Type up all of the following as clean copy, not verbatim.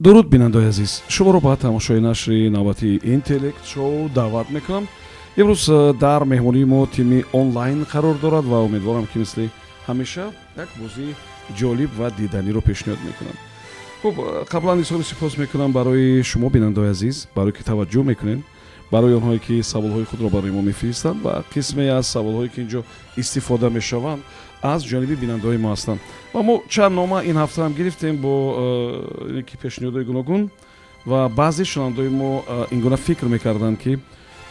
Дуруд, бинандаои азиз, шуморо ба тамошои нашри навбатии Интеллект Шоу даъват мекунам. Имрӯз дар меҳмонии мо тими онлайн қарор дорад ва умедворам, ки мисли ҳамеша як бозии ҷолиб ва диданиро пешниҳод мекунам. Хуб, қаблан изҳори сипос мекунам барои шумо, бинандаои азиз, барое ки таваҷҷӯҳ мекунед, барои онҳое ки саволҳои худро барои мо мефиристанд ва қисме аз саволҳое ки ин ҷо истифода мешаванд, аз ҷониби бинандаҳои мо ҳастанд. Ва мо чанд нома ин ҳафта ҳам гирифтем бо ки пешниҳодҳои гуногун ва баъзе шунавандаҳои мо ин гуна фикр мекарданд, ки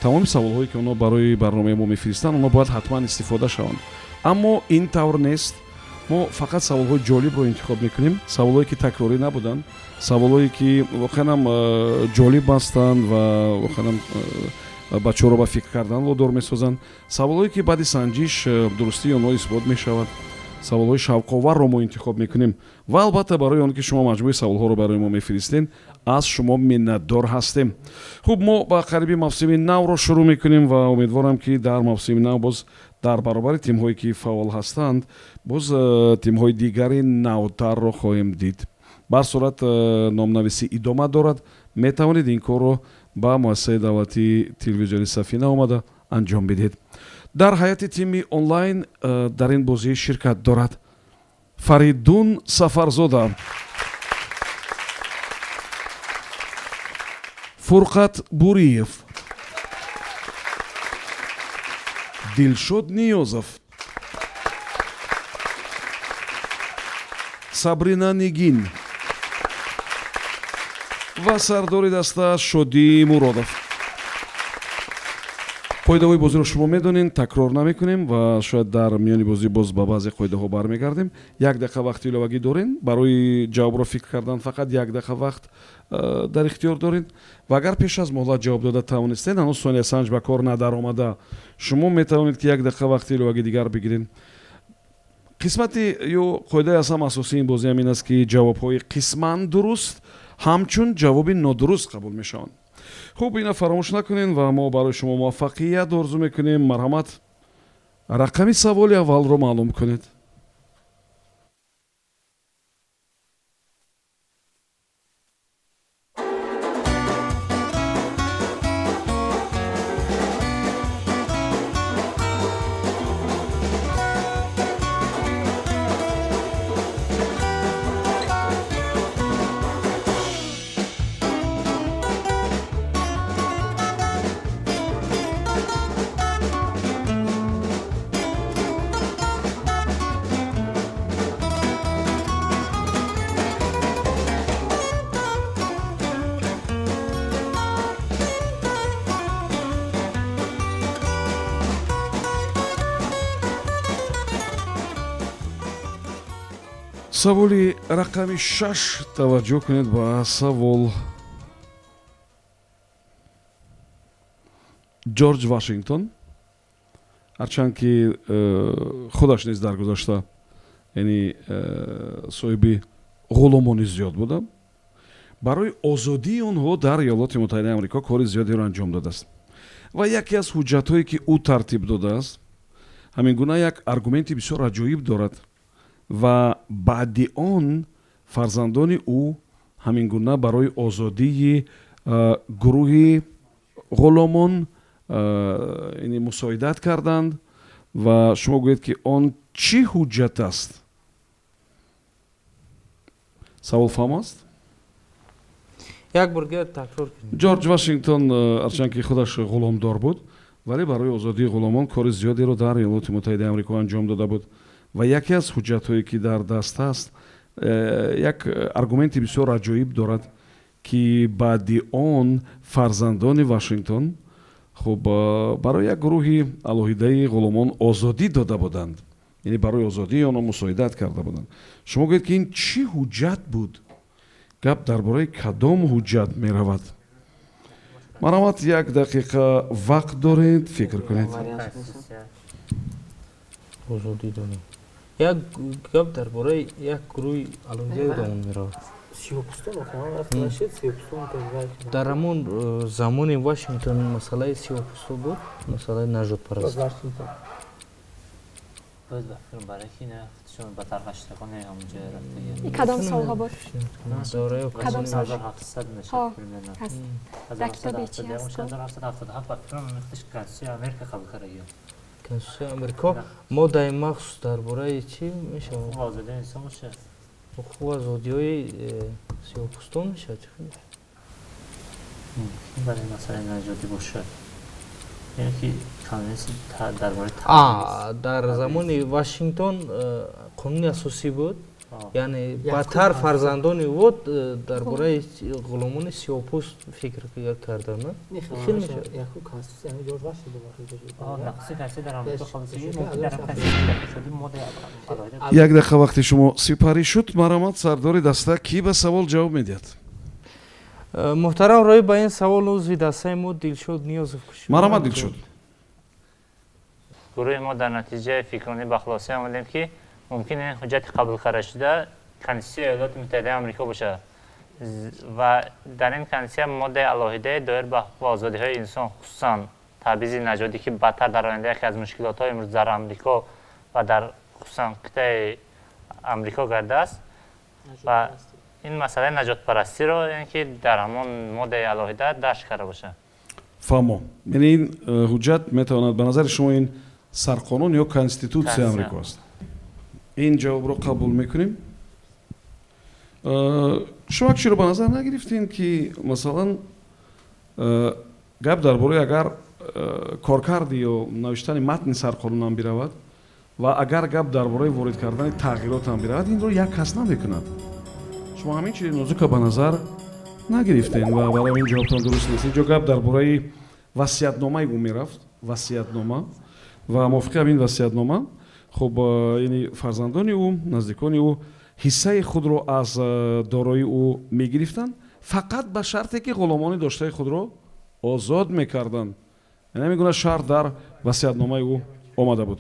тамоми саволҳое ки онҳо барои барномаи мо мефиристанд, онҳо бояд ҳатман истифода шаванд. Аммо ин тавр нест. Мо фақат саволҳои ҷолибро интихоб мекунем, саволҳое ки такрорӣ набуданд, саволҳое ки воқеан ҷолиб ҳастанд ва воқеан бачаҳоро ба фикр кардан водор месозанд, саволҳое ки баъди санҷиш дурустии онҳо исбот мешавад. Саволҳои шавқоварро мо интихоб мекунем ва албатта, барои он ки шумо маҷмӯи саволҳоро барои мо мефиристед, аз шумо миннатдор ҳастем. Хуб, мо ба қариби мавсими навро шурӯъ мекунем ва умедворам, ки дар мавсими нав боз дар баробари тимҳое ки фаъол ҳастанд, боз тимҳои дигари навтарро хоҳем дид. Ба ҳар сурат, номнависӣ идома дорад. Метавонед ин корро ба муассисаи давлатии телевизиони Сафина омада анҷом бидиҳед. Дар ҳайати тими онлайн дар ин бозӣ ширкат дорад Фаридун Сафарзода, Фурқат Буриев, Дилшод Ниёзов, Сабрина Нигин ва сардори даста Шодӣ Муродов. Қоидаҳои бозиро шумо медонед, такрор намекунем ва шояд дар миёни бозӣ боз ба баъзе қоидаҳо бармегардем. Як дақиқа вақти иловагӣ дорем барои ҷавобро фикр кардан. Фақат як дақиқа вақт дар ихтиёр доред ва агар пеш аз муҳлат ҷавоб дода тавонистед, ҳанӯз сониясанҷ ба кор надаромада, шумо метавонед, ки як дақиқа вақти иловагӣ дигар бигиред. Қисмати ё қоидаи аз ҳама асосии ин бозӣ ҳам ин аст, ки ҷавобҳои қисман дуруст ҳамчун ҷавоби нодуруст қабул мешаванд. Хуб, ина фаромӯш накунед ва мо барои шумо муваффақият орзу мекунем. Марҳамат, рақами саволи аввалро маълум кунед. Саволи рақами 6. Таваҷҷӯҳ кунед ба савол. Ҷорҷ Вашингтон, ҳарчанд ки худаш низ дар гузашта, яъне соҳиби ғуломони зиёд буда, барои озодии онҳо дар Иёлоти Муттаҳидаи Амрико кори зиёдеро анҷом додааст ва яке аз ҳуҷҷатҳое ки ӯ тартиб додааст, ҳамин гуна як аргументи бисёр аҷоиб дорад ва баъди он фарзандони ӯ ҳамин гуна барои озодии гурӯҳи ғуломон яъне мусоидат карданд. Ва шумо гӯед, ки он чӣ ҳуҷҷат аст? Савол фаҳм аст? Як бор дигар такрор кунед. Ҷорҷ Вашингтон, ҳарчанд ки худаш ғуломдор буд, вале барои озодии ғуломон кори зиёдеро дар Иёлоти Муттаҳидаи Амрико анҷом дода буд ва яке аз ҳуҷҷатҳое ки дар даст аст, як аргументи бисёр аҷоиб дорад, ки баъди он фарзандони Вашингтон, хуб, барои як гурӯҳи алоҳидаи ғуломон озодӣ дода буданд, яъне барои озодии онҳо мусоидат карда буданд. Шумо гӯед, ки ин чӣ ҳуҷҷат буд? Гап дар бораи кадом ҳуҷҷат меравад? Марҳамат, як дақиқа вақт доред, фикр кунед. Озодӣ дорем, як гап дар бораи як гурӯҳи алоҳидаи одамон меравад. Дар ҳамон замони Вашингтон масъалаи сиёҳпӯсто буд, масъалаи нажодпараст. Буд ба фикрам, барои ки ина худшон ба тарқаштагони ҳамонҷо рафтагӣ. И кадом солҳо буд? Кадом сол? 1700 Ҳо, мешавад примерно. ҳаст. Дар китоби чӣ ҳаст? 1777 ба фикрам, худш Конститутсияи Америка қабул кардагӣ. Конститутсияи Амрико моддаи махсус дар бораи чӣ мешавад? Ҳуқуқ ва озодии инсон боша. Ҳуқуқ ва озодиҳои сиёҳпӯстон мешавад, чӣ хел? Мумкин барои масъалаи наҷотӣ бошад. Яъне ки конвенсия дар бораи А, дар замони Вашингтон қонуни асосӣ буд, яъне бадтар фарзандони вод дар бораи ғуломони сиёҳпӯст фикр кардан. Хел мешавад? Нақси конститутсия дар Амрико қабул шуд, мумкин дар конститутсия шуди моддаи алоҳида. Як дақиқа вақти шумо сипарӣ шуд. Марҳамат, сардори даста, кӣ ба савол ҷавоб медиҳад? Муҳтарам роӣ, ба ин савол узви дастаи мо Дилшод Ниёзов кӯшиш. Марҳамат, Дилшод. Гурӯҳи мо дар натиҷаи фикронӣ ба хулоса омадем, ки мумкин ин ҳуҷҷати қабул карда шуда Конститутсияи Иёлоти Муттаҳидаи Амрико бошад ва дар ин конститутсия моддаи алоҳидае доир ба ҳуқуқ ва озодиҳои инсон, хусусан табъизи наҷодӣ, ки бадтар дар оянда яке аз мушкилотҳои имрӯз дар Амрико ва дар хусусан қитъаи Амрико гардааст ва ин масъалаи наҷотпарастиро, яъне ки дар ҳамон моддаи алоҳида дарҷ карда бошад. Фаҳмо, яъне ин ҳуҷҷат метавонад, ба назари шумо, ин сарқонун ё Конститутсияи Амрико аст. Ин ҷавобро қабул мекунем. Шумо як чиро ба назар нагирифтем, ки масалан гап дар бораи агар коркарди ё навиштани матни сарқонунам биравад ва агар гап дар бораи ворид кардани тағйиротам биравад, инро як кас намекунад. Шумо ҳамин чизи нозука ба назар нагирифтем ва барои ин ҷавобтон дуруст нест. Инҷо гап дар бораи васиятномаи ӯ мерафт, васиятнома, ва мувофиқи ҳамин васиятнома, хуб, яъне фарзандони ӯ, наздикони ӯ ҳиссаи худро аз дорои ӯ мегирифтанд фақат ба шарте, ки ғуломони доштаи худро озод мекарданд. Яъне ҳамин гуна шарт дар васиятномаи ӯ омада буд.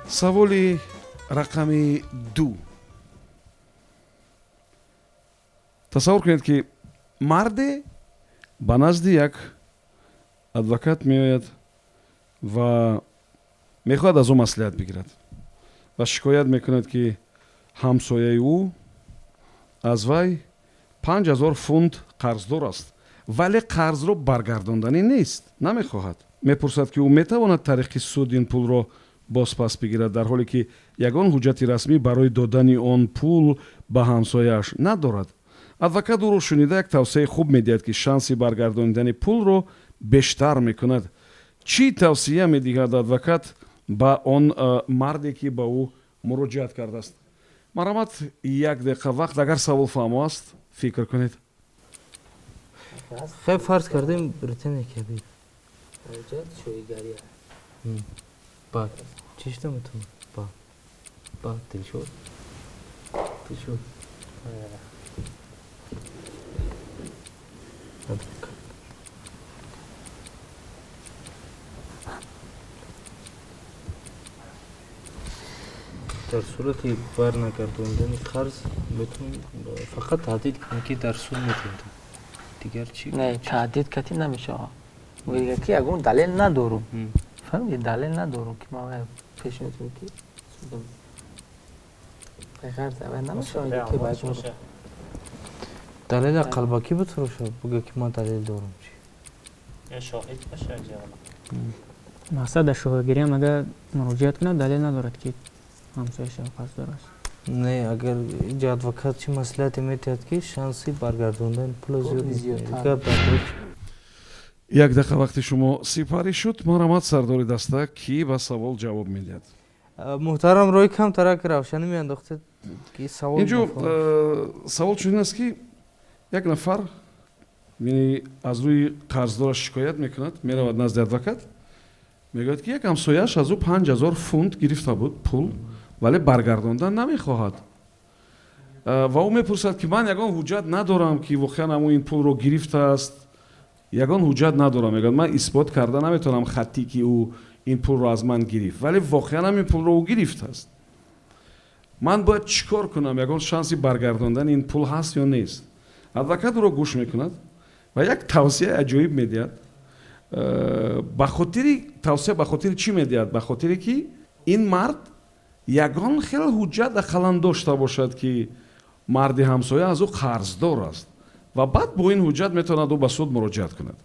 Саволи рақами 2. Тасаввур кунед, ки марде ба назди як адвокат меояд ва мехоҳад аз ӯ маслиҳат бигирад ва шикоят мекунад, ки ҳамсояи ӯ аз вай 5000 фунт қарздор аст, вале қарзро баргардонданӣ нест, намехоҳад. Мепурсад, ки ӯ метавонад тариқи суд ин пулро бозпас бигирад, дар ҳоле ки ягон ҳуҷҷати расмӣ барои додани он пул ба ҳамсояаш надорад. Адвокат ӯро шунида, як тавсияи хуб медиҳад, ки шанси баргардонидани пулро бештар мекунад. Чӣ тавсия медиҳад адвокат ба он марде, ки ба ӯ муроҷиат кардааст? Марҳамат, як дақиқа вақт. Агар савол фаҳмо аст, фикр кунед. Хел фарз кардем, Британия Кабир. Ба чӣ шуда метавонад? Ба Дилшод, Дилшод, адвокат. Дар сурати барнагардондани қарз метавонем фақат таҳдид кунем, ки дар суд метавонем, дигар чӣ? Не, таҳдид кати намешавад. Мегӯяд, ки ягон далел надорум. Фаҳмидӣ, далел надорум, ки ман пешниҳод кунам, ки судам ғарз аввал намешавад, ки бояд Далела қалбакӣ битарошад, бугӯ, ки ман далел дорам, чӣ? Ё шоҳид бошад ҷавоб. Мақсад, дар шоҳидгириам агар муроҷиат кунад, далел надорад, ки ҳамсояша қарздор аст. Не, агар инҷа адвокат чӣ маслиҳате метиҳад, ки шанси баргардондани пула зиёд зиёдтар. Гап дар бораи чӣ? Як дақиқа вақти шумо сипарӣ шуд. Марҳамат, сардори даста, кӣ ба савол ҷавоб медиҳад? Муҳтарам, рӯи камтарак равшанӣ меандохтед, ки савол. Инҷо савол чунин аст, ки як нафар аз рӯи қарздораш шикоят мекунад, меравад назди адвокат, мегӯяд, ки як ҳамсояаш аз ӯ 5000 фунт гирифта буд пул, вале баргардондан намехоҳад. Ва ӯ мепурсад, ки ман ягон ҳуҷҷат надорам, ки воқеан ҳамун ин пулро гирифтааст, ягон ҳуҷҷат надорам. Мегӯяд, ман исбот карда наметавонам хаттӣ, ки ӯ ин пулро аз ман гирифт, вале воқеан ҳам ин пулро ӯ гирифтааст. Ман бояд чӣ кор кунам? Ягон шанси баргардондани ин пул ҳаст ё нест? Адвокат ӯро гӯш мекунад ва як тавсияи аҷоиб медиҳад. Ба хотири тавсия, ба хотири чӣ медиҳад? Ба хотире ки ин мард ягон хел ҳуҷҷат ақаллан дошта бошад, ки марди ҳамсоя аз ӯ қарздор аст, ва баъд бо ин ҳуҷҷат метавонад ӯ ба суд муроҷиат кунад.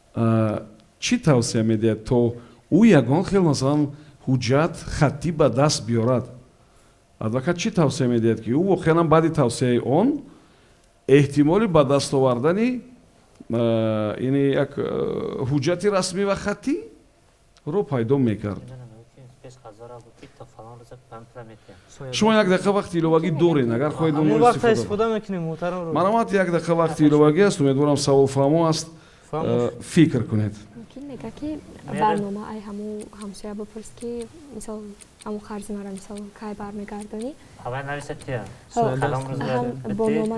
Чӣ тавсия медиҳад, то ӯ ягон хел, масалан, ҳуҷҷат хаттӣ ба даст биёрад? Адвокат чӣ тавсия медиҳад, ки ӯ воқеан баъди тавсияи он эҳтимоли ба даст овардани яъне як ҳуҷҷати расмӣ ва хаттӣ ро пайдо мекард? Шумо як дақиқа вақти иловагӣ доред, агар хоҳед. Онро истифода мекунем, муҳтарам. Марҳамат, як дақиқа вақти иловагӣ аст. Умедворам, савол фаҳмо аст. Фикр кунед. Мумкин мега, ки барнома ай ҳаму ҳамсоя бипурс, ки мисол, ҳаму қарзи мара, мисол, кай бармегардонӣ. Бо нома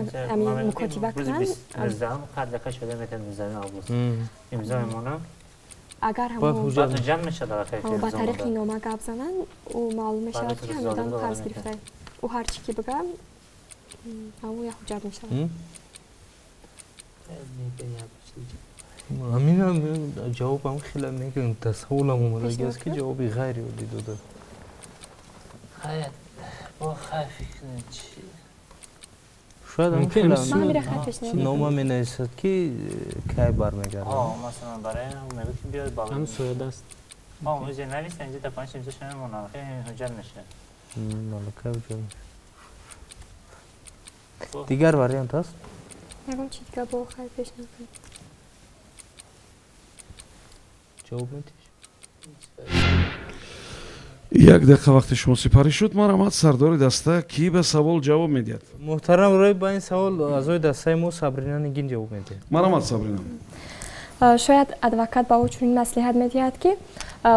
мукотиба кунанд. Имзо мемонам. Агар ба тариқи нома гап зананд, ӯ маълум мешавад, ки ҳамин қарз гирифта. Ӯ ҳар чӣ ки бига, ҳамун як ҳуҷҷат мешавад. Ҳаминам ҷавобам хеле мегӯям, дар саволам омадаги аст, ки ҷавоби ғайриоддӣ дода. Шояд нома менависад, ки кай бармегардад. Ҳамсоядаст. Нависа, инҷо дар панҷ имзо мемонад, ҳуҷҷат мешавад. Дигар вариант ҳаст? Ягон чи дига бо хайр пешниҳод кунед. Ҷавоб медиҳиш? Як дақиқа вақти шумо сипарӣ шуд. Марҳамат, сардори даста, кӣ ба савол ҷавоб медиҳад? Муҳтарам, рӯи ба ин савол аъзои дастаи мо Сабрина Нигин ҷавоб медиҳад. Марҳамат, Сабрина. Шояд адвокат ба ӯ чунин маслиҳат медиҳад, ки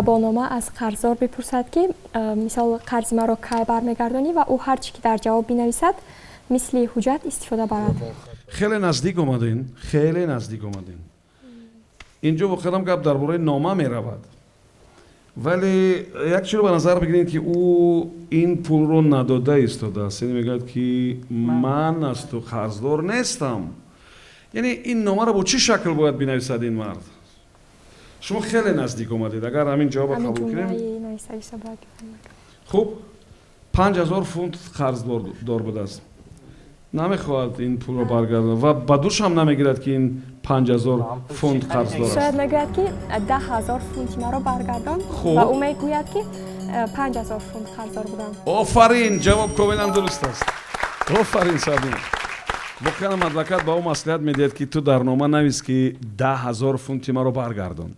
бо нома аз қарздор бипурсад, ки мисол, қарзи маро кай бармегардонӣ, ва ӯ ҳар чӣ ки дар ҷавоб бинависад, мисли ҳуҷҷат истифода барад. Хеле наздик омадем, хеле наздик омадем. Инҷо воқеан гап дар бораи нома меравад, вале як чиро ба назар бигиред, ки ӯ ин пулро надода истодааст, яъне мегӯяд, ки ман аз ту қарздор нестам. Яъне ин номаро бо чӣ шакл бояд бинависад ин мард? Шумо хеле наздик омадед, агар ҳамин ҷавобро қабул кунем. Хуб, 5000 фунт қарздор будааст, намехоҳад ин пулро баргардонад ва ба душам намегирад, ки ин 5000 фунт қарздор аст. Шояд мегӯяд, ки 10 000 фунти маро баргардон, ва ӯ мегӯяд, ки 5000 фунт қарздор будам. Офарин, ҷавоб комилан дуруст аст. Офарин, Сабрина. Воқеан адвокат ба ӯ маслиҳат медиҳад, ки ту дар нома навис, ки 10 000 фунти маро баргардон,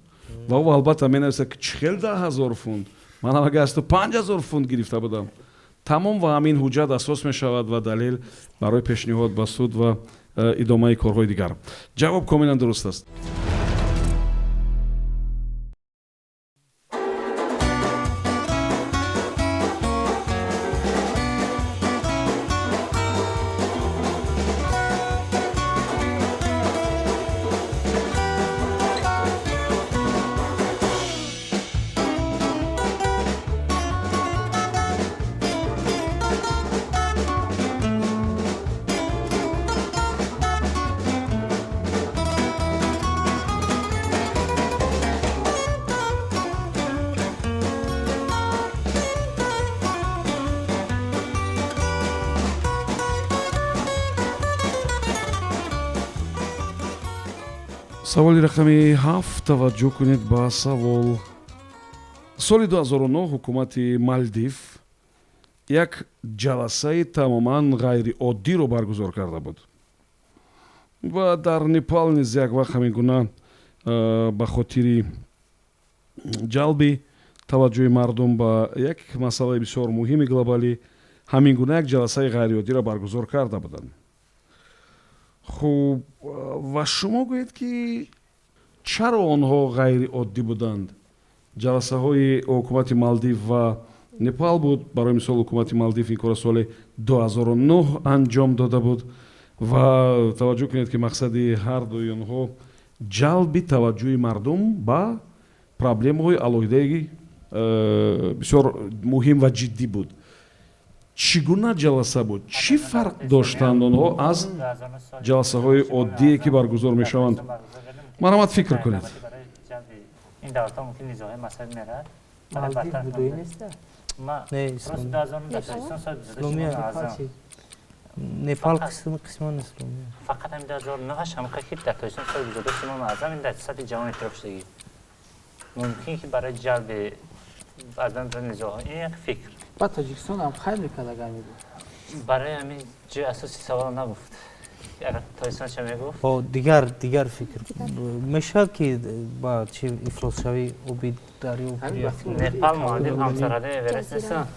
ва ӯ албатта менависад, ки чӣ хел 10 000 фунт, ман ҳамага аз ту 5000 фунт гирифта будам. Тамом, ва ҳамин ҳуҷҷат асос мешавад ва далел барои пешниҳод ба суд ва идомаи корҳои дигар. Ҷавоб комилан дуруст аст. Саволи рақами 7. Таваҷҷӯҳ кунед ба савол. Соли 2009 ҳукумати Малдив як ҷаласаи тамоман ғайриоддиро баргузор карда буд ва дар Непал низ як вақт ҳамин гуна ба хотири ҷалби Таваҷҷӯҳи мардум ба як масъалаи бисёр муҳими глобалӣ ҳамин гуна як ҷаласаи ғайриоддиро баргузор карда буданд. Хуб, ва шумо гӯед, ки чаро онҳо ғайриоддӣ буданд? Ҷаласаҳои ҳукумати Малдив ва Непал буд. Барои мисол, ҳукумати Малдив ин корро соли 2009 анҷом дода буд. Ва таваҷҷӯҳ кунед, ки мақсади ҳар дуи онҳо ҷалби таваҷҷӯҳи мардум ба проблемаҳои алоҳидаи бисёр муҳим ва ҷиддӣ буд. Чӣ гуна ҷаласа буд? Чӣ фарқ доштанд онҳо аз ҷаласаҳои оддие, ки баргузор мешаванд? Марҳамат, фикр кунед. Ин давлатҳо мумкин низоҳои мазҳабӣ мерад. Малдив будоӣ неста? Не, Непал қисман исломия. Фақат ҳамин 2009 ҳамқа ки дар Тоҷикистон соли 22 Имоми Аъзам ин дар сатҳи ҷаҳон эътироф шудагӣ. Мумкин ки барои ҷалби аз байн бурдани низоъҳо, ин як фикр. Ба Тоҷикистон ҳам хайр мекард, агар мегуфт. Барои ҳамин ҷои асоси саволо нагуфт. Агар Тоҷикистон ча мегуфт? О, дигар фикр мешавад, ки ба чи ифлосшавии оби дарё. Непал, Малдив ҳамсарҳади Эверест нестанд?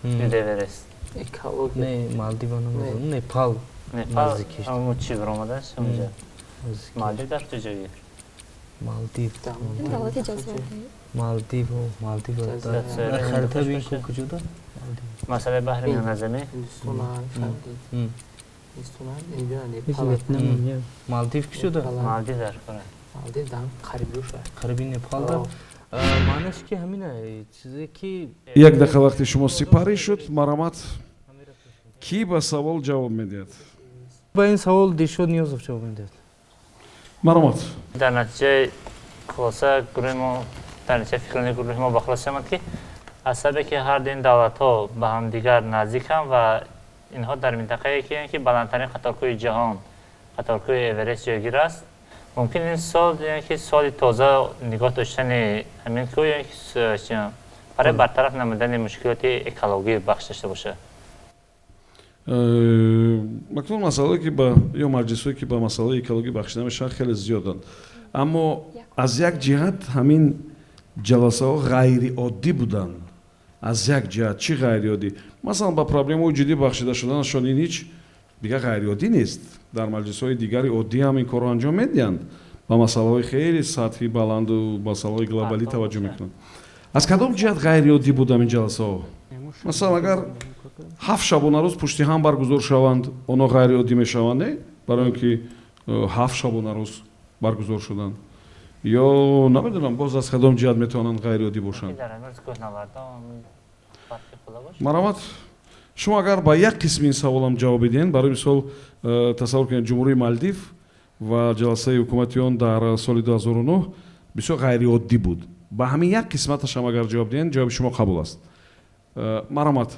Эверест. Экология. Не, Малдива намедонам, Непал. Непал ҳамун чи биромадаш ҳамунҷа. Малдив дар куҷо ҷойгир? Малдив. Давлати ҷазира. Малдив, Малдив дар харита бин, ку куҷода? Масъалаи баҳри Миёназамӣ. Малдив куҷода? Малдив дар кора. Малдив дар қариби. Қариби Непал да. Маънаш ки ҳамина чизе ки Як дақиқа вақти шумо сипарӣ шуд. Марҳамат, кӣ ба савол ҷавоб медиҳад? Ба ин савол Дилшод Ниёзов ҷавоб медиҳад. Марҳамат. Дар натиҷаи хулоса гурӯҳи мо, дар натиҷаи фикрони гурӯҳи мо ба хулоса омад, ки аз сабабе ки ҳар ду ин давлатҳо ба ҳамдигар наздиканд ва инҳо дар минтақае ки баландтарин қаторкӯҳи ҷаҳон, қаторкӯҳи Эверест ҷойгир аст, мумкин ин сол ки соли тоза нигоҳ доштани ҳамин кӯҳ ё ки барои бартараф намудани мушкилоти экологӣ бахш дошта бошад. Макнун масъалае ки ба ё маҷлисҳое, ки ба масъалаи экологӣ бахшида мешаванд, хеле зиёданд, аммо аз як ҷиҳат ҳамин ҷаласаҳо ғайриоддӣ буданд. Аз як ҷиҳат чӣ ғайриоддӣ? Масалан, ба проблемаҳои ҷиддӣ бахшида шуданашон ин ҳеҷ дигар ғайриоддӣ нест. Дар маҷлисҳои дигари оддӣ ҳам ин корро анҷом медиҳанд, ба масъалаҳои хеле сатҳи баланду масъалаҳои глобалӣ таваҷҷӯҳ мекунанд. Аз кадом ҷиҳат ғайриоддӣ буд ҳамин ҷаласаҳо? Масалан, агар 7 шабонарӯз пушти ҳам баргузор шаванд, онҳо ғайриоддӣ мешаванд, не? Барои он ки 7 шабонарӯз баргузор шуданд. Ё намедонам, боз аз кадом ҷиҳат метавонанд ғайриоддӣ бошанд? Марҳамат, шумо агар ба як қисми ин саволам ҷавоб бидиҳед, барои мисол, тасаввур кунед, Ҷумҳурии Малдив ва ҷаласаи ҳукумати он дар соли 2009 бисёр ғайриоддӣ буд. Ба ҳамин як қисматашам агар ҷавоб диҳед, ҷавоби шумо қабул аст. Марҳамат,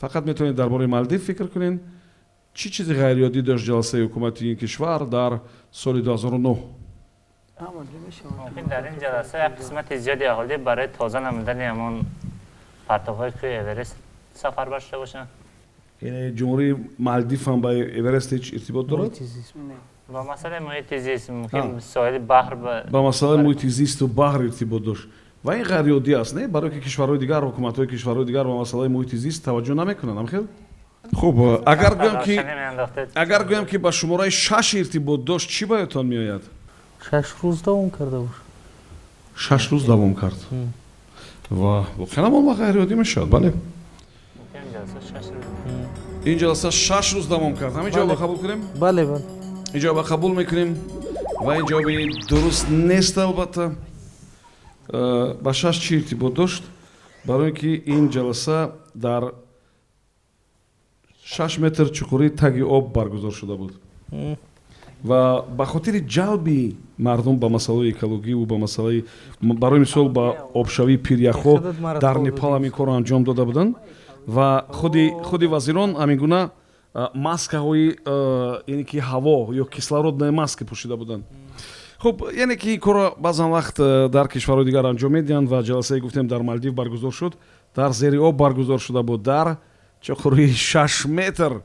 фақат метавонед дар бораи Малдив фикр кунед. Чӣ чизи ғайриоддӣ дошт ҷаласаи ҳукумати ин кишвар дар соли 2009? Мумкин дар ин ҷаласа як қисмати зиёди аҳолӣ барои тоза намудани ҳамон партовҳои кӯҳи Эверест сафарбар шуда бошанд. Яъне Ҷумҳурии Малдив ҳам ба Эверест ҳеҷ иртибот дорад? Ба масъалаи муҳити зист, мумкин соҳили баҳр. Ба масъалаи муҳити зисту баҳр иртибот дошт. Ва ин ғайриоддӣ аст, не? Барое ки кишварҳои дигар, ҳукуматҳои кишварҳои дигар ба масъалаи муҳити зист таваҷҷӯҳ намекунанд, амхел? Хуб, агар гӯям, ки ба шумораи шаш иртибот дошт, чӣ ба ёдтон меояд? 6 рӯз давом карда бош. 6 рӯз давом кард ва воқеан он вақт ғайриоддӣ мешавад, бале. Ин ҷаласа 6 рӯз давом кард. Ҳамин ҷавобро қабул кунем? Бале, бале. Ин ҷавобро қабул мекунем ва ин ҷавоби дуруст нест, албатта. Ба шаш чӣ иртибот дошт? Барои ки ин ҷаласа дар 6 метр чуқурии таги об баргузор шуда буд ва ба хотири ҷалби мардум ба масъалаи экологиву ба масъалаи, барои мисол, ба обшавии пиряхҳо дар Непал ҳамин корро анҷом дода буданд. Ва худи вазирон ҳамин гуна маскаҳои, яъне ки ҳаво ё кислородные маски пӯшида буданд. Хуб, яъне ки ин корро баъзан вақт дар кишварҳои дигар анҷом медиҳанд. Ва ҷаласае, гуфтем, дар Малдив баргузор шуд, дар зери об баргузор шуда буд, дар чуқурии 6 метр.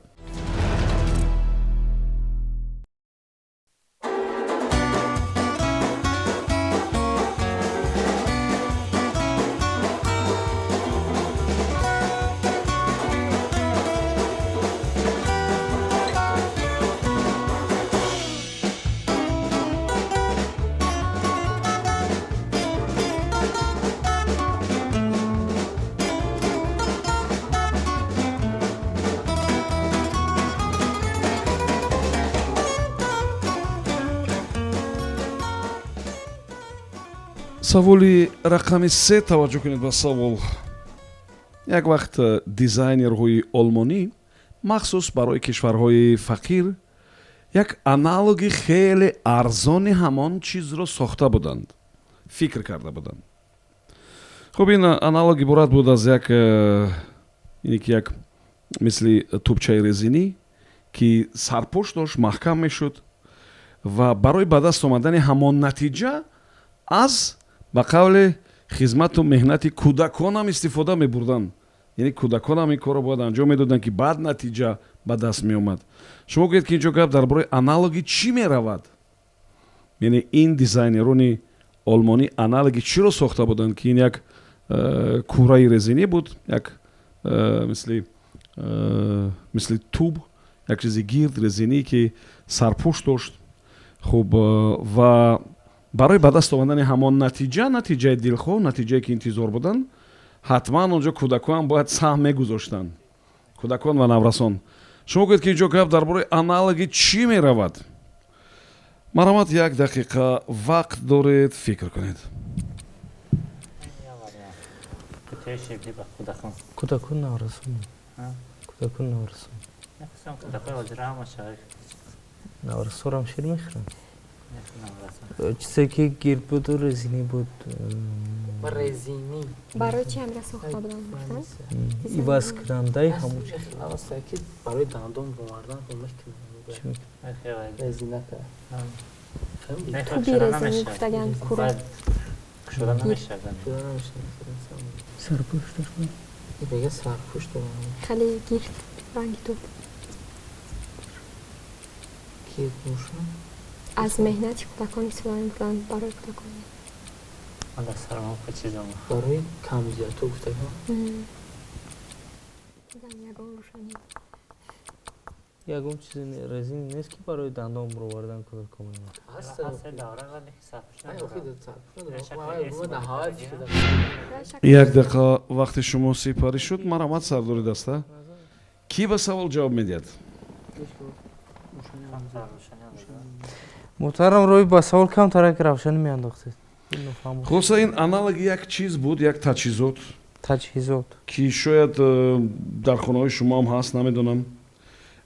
Саволи рақами се, таваҷҷӯҳ кунед ба савол. Як вақт дизайнерҳои олмонӣ махсус барои кишварҳои фақир як аналоги хеле арзони ҳамон чизро сохта буданд, фикр карда буданд. Хуб, ин аналог иборат буд аз як ине ки як мисли тӯбчаи резинӣ, ки сарпӯш дошт, маҳкам мешуд ва барои ба даст омадани ҳамон натиҷа аз ба қавле хизмату меҳнати кӯдаконам истифода мебурданд, яъне кӯдаконам ин корро бояд анҷом медоданд, ки баъд натиҷа ба даст меомад. Шумо гӯед, ки ин ҷо гап дар бораи аналоги чӣ меравад? Яъне ин дизайнерони олмонӣ аналоги чиро сохта буданд, ки ин як кураи резинӣ буд, як мисли туб, як чизи гирд резинӣ, ки сарпӯш дошт. Хуб, ва барои ба даст омадани ҳамон натиҷа, натиҷаи дилхоҳ, натиҷае ки интизор буданд, ҳатман онҷо кӯдаконам бояд саҳм мегузоштанд, кӯдакон ва наврасон. Шумо гӯед, ки ин ҷо гап дар бораи аналоги чӣ меравад? Марҳамат, як дақиқа вақт доред, фикр кунед. Кутияи ширдӣ ба кӯдакон. Кӯдакон, наврасон. Кӯдакон, наврасон. Мехостам кӯдакои ҳозира ҳама шавад. Наврасорам шир мехӯранд. Наврасон. Чизе ки гирд буду резинӣ буд. Резинӣ. Барои чи ҳамира сохта буданд, гуфтанд? Ивазкунандаи ҳамон чиз. Ки барои дандон бовардан мекунанд. Чӣ мекунад? Резинака. Туби резинӣ гуфтаган, кура. Кушода намешавад. Сарпӯш дошт. Мега, сарпӯш дорам. Хеле гирд, ранги туб. Гирд бошад. Аз меҳнати кӯдакон истифода мебурданд барои кӯдакон. Ман дар сарам чиз омад. Барои камзиятҳо гуфтаган. Ягон рӯшанӣ. Ягон чизи резинӣ нест, ки барои дандон баровардан кӯдакон. Як дақиқа вақти шумо сипарӣ шуд. Марҳамат, сардори даста, кӣ ба савол ҷавоб медиҳад? Муҳтарам, рӯи ба савол камтарак равшанӣ меандохтед. Хулоса, ин аналоги як чиз буд, як таҷҳизот. Таҷҳизот. Ки шояд дар хонаҳои шумоам ҳаст, намедонам.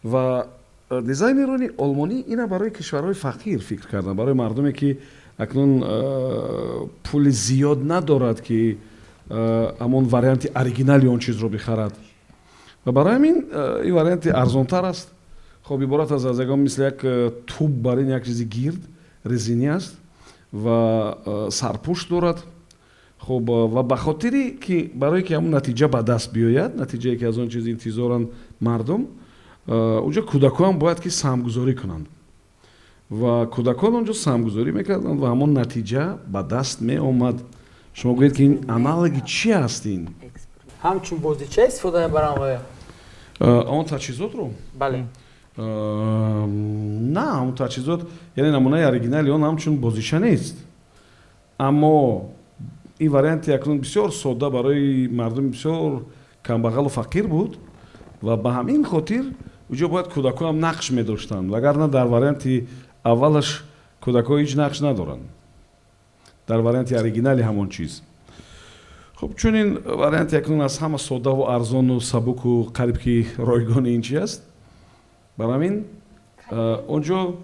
Ва дизайнерони олмонӣ ина барои кишварҳои фақир фикр карданд, барои мардуме, ки акнун пули зиёд надорад, ки ҳамон варианти оригинали он чизро бихарад, ва барои ҳамин ин варианти арзонтар аст. Хоб, иборат аст аз ягон мисли як туб, бар ин як чизи гирд резинӣ аст ва сарпӯш дорад. Хуб, ва ба хотире ки барое ки ҳамон натиҷа ба даст биёяд, натиҷае ки аз он чиз интизоранд мардум, онҷо кӯдаконам бояд ки саҳмгузорӣ кунанд, ва кӯдакон онҷо саҳмгузорӣ мекарданд ва ҳамон натиҷа ба даст меомад. Шумо гӯед, ки ин аналоги чӣ аст ин? Ҳамчун бозича истифода мебарам оя? Он таҷҳизотро? Бале. На, ҳамон таҷҳизот, яъне намунаи оригинали он ҳамчун бозича нест, аммо ин варианти акнун бисёр содда барои мардуми бисёр камбағалу фақир буд ва ба ҳамин хотир уҷо бояд кӯдаконам нақш медоштанд, вагарна дар варианти аввалаш кӯдакҳо ҳеҷ нақш надоранд, дар варианти оригинали ҳамон чиз. Хуб, чунин варианти акнун аз ҳама соддаву арзону сабуку қариб ки ройгони ин чи аст. Бар ҳамин он ҷо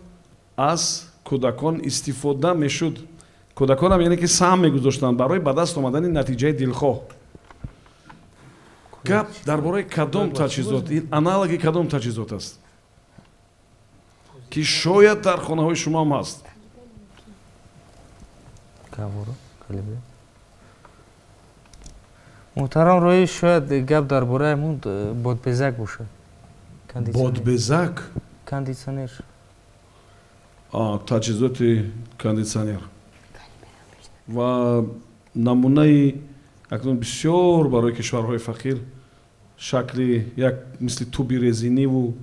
аз кӯдакон истифода мешуд, кӯдаконам яъне ки саҳм мегузоштанд барои ба даст омадани натиҷаи дилхоҳ. Гап дар бораи кадом таҷҳизот, ин аналоги кадом таҷҳизот аст, ки шояд дар хонаҳои шумоам ҳаст? Гаҳвора. Муҳтарам рӯи, шояд гап дар бораи ҳамун бодбезак бошад. Бодбезак? Кондитсионер. Таҷҳизоти кондитсионер ва намунаи акнун бисёр барои кишварҳои фақир, шакли як мисли туби резиниву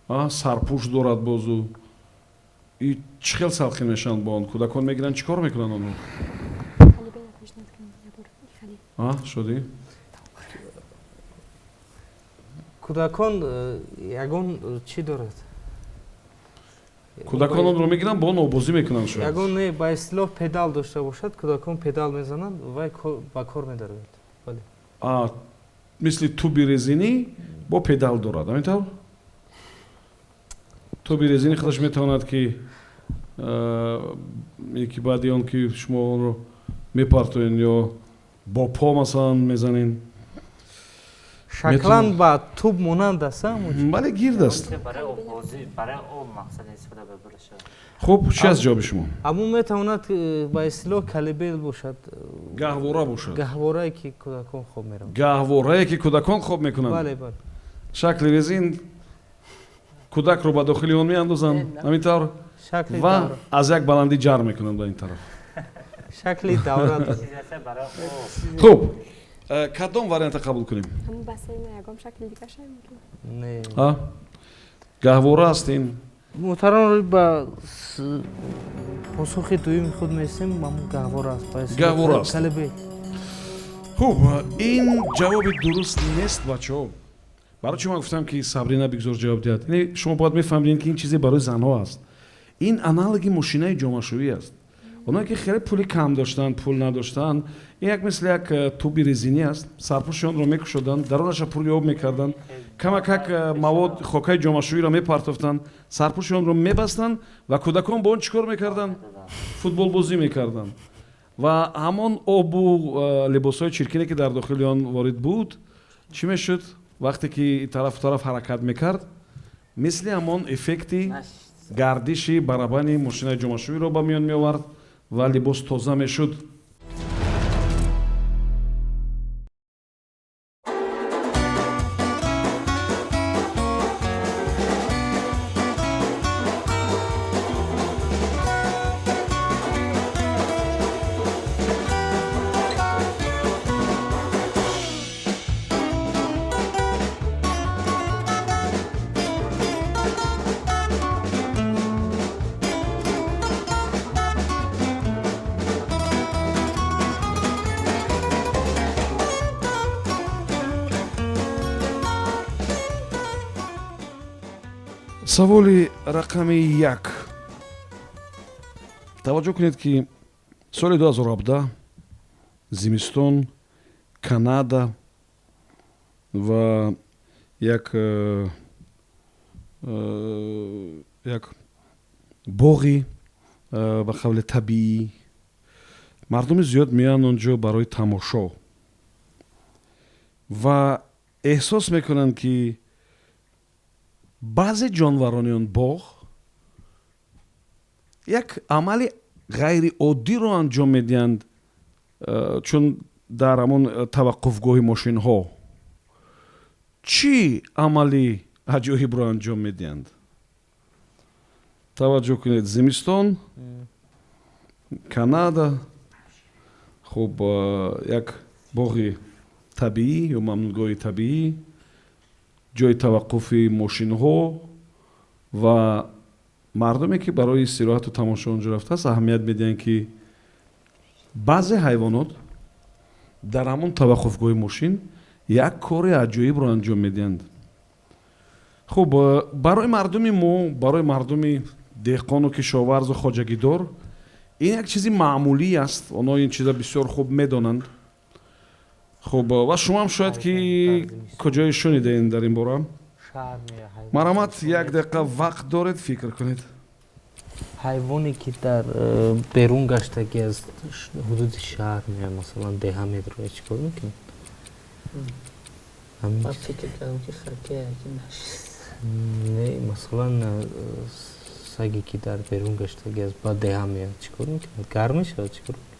сарпӯш дорад. Бозу и чӣ хел салқин мешаванд бо он? Кӯдакон мегиранд, чӣ кор мекунанд онҳо, шудӣ? Кӯдакон ягон чӣ дорад? Кӯдакон онро мегиранд, бо он обозӣ мекунанд шояд. Ягон не, ба истилоҳ педал дошта бошад, кӯдакон педал мезананд, вай ба кор медарояд. Бале. Мисли туби резинӣ бо педал дорад, ҳамин тавр? Туби резинӣ худаш метавонад ки ки баъди он ки шумо онро мепартоед ё бо по масалан мезанед. Шаклан ба туб монанд аст. Бале, гирд аст. Хуб, чи аст ҷавоби шумо? Ҳамун метавонад ба истилоҳ колыбель бошад. Гаҳвора бошад. Гаҳворае ки кӯдакон хоб мераванд. Гаҳворае ки кӯдакон хоб мекунанд. Бале, бале. Шакли резин кӯдакро ба дохили он меандозанд, ҳамин тавр, ва аз як баландӣ ҷар мекунанд ба ин тараф. Шакли давра дорад. Хуб, кадом варианта қабул кунем? Гаҳвора аст ин. Муҳтарам, ба посухи дуюми худ мерасем, ҳамун гаҳвора аст. Гаҳвора аст. Хуб, ин ҷавоби дуруст нест, бачаҳо. Барои чӣ ман гуфтам ки Сабрина бигзор ҷавоб диҳад? Шумо бояд мефаҳмидед ки ин чизе барои занҳо аст. Ин аналоги мошинаи ҷомашӯӣ аст. Оное ки хеле пули кам доштанд, пул надоштанд, ин як мисли як туби резинӣ аст. Сарпӯши онро мекушоданд, даронаша пурри об мекарданд, камакак мавод хокаи ҷомашӯиро мепартофтанд, сарпӯши онро мебастанд ва кӯдакон бо он чӣ кор мекарданд? Футболбозӣ мекарданд. Ва ҳамон обу либосҳои чиркине ки дар дохили он ворид буд, чӣ мешуд? Вақте ки тарафу тараф ҳаракат мекард, мисли ҳамон эффекти гардиши барабани мошинаи ҷомашӯиро ба миён меовард ва либос тоза мешуд. Саволи рақами 1. Таваҷҷӯҳ кунед ки соли 2017 зимистон, Канада ва як боғи ба қавли табиӣ, мардуми зиёд меоянд он ҷо барои тамошо ва эҳсос мекунанд ки баъзе ҷонварони он боғ як амали ғайриоддиро анҷом медиҳанд, чун дар ҳамон таваққуфгоҳи мошинҳо чӣ амали аҷоибро анҷом медиҳанд? Таваҷҷӯҳ кунед, зимистон, Канада, хуб, як боғи табиӣ ё мамнуъгоҳи табиӣ, ҷои таваққуфи мошинҳо ва мардуме ки барои истироҳату тамошо онҷо рафтааст, аҳамият медиҳанд ки баъзе ҳайвонот дар ҳамон таваққуфгоҳи мошин як кори аҷоибро анҷом медиҳанд. Хуб, барои мардуми мо, барои мардуми деҳқону кишоварзу хоҷагидор ин як чизи маъмулӣ аст. Онҳо ин чиза бисёр хуб медонанд. Хуб, ва шумоам шояд ки куҷое шунидаен дар ин бора. Марҳамат, як дақиқа вақт доред, фикр кунед. Ҳайвоне ки дар берун гаштагӣ аз ҳудуди шаҳр меояд, масалан деҳа медрояд, чӣ кор мекунад? Ман фикр кардам ки хакея ки нашид. Не, масалан саге ки дар берун гаштагӣ аз ба деҳа меояд, чӣ кор мекунад? Гарм мешавад, чӣ кор мекунад?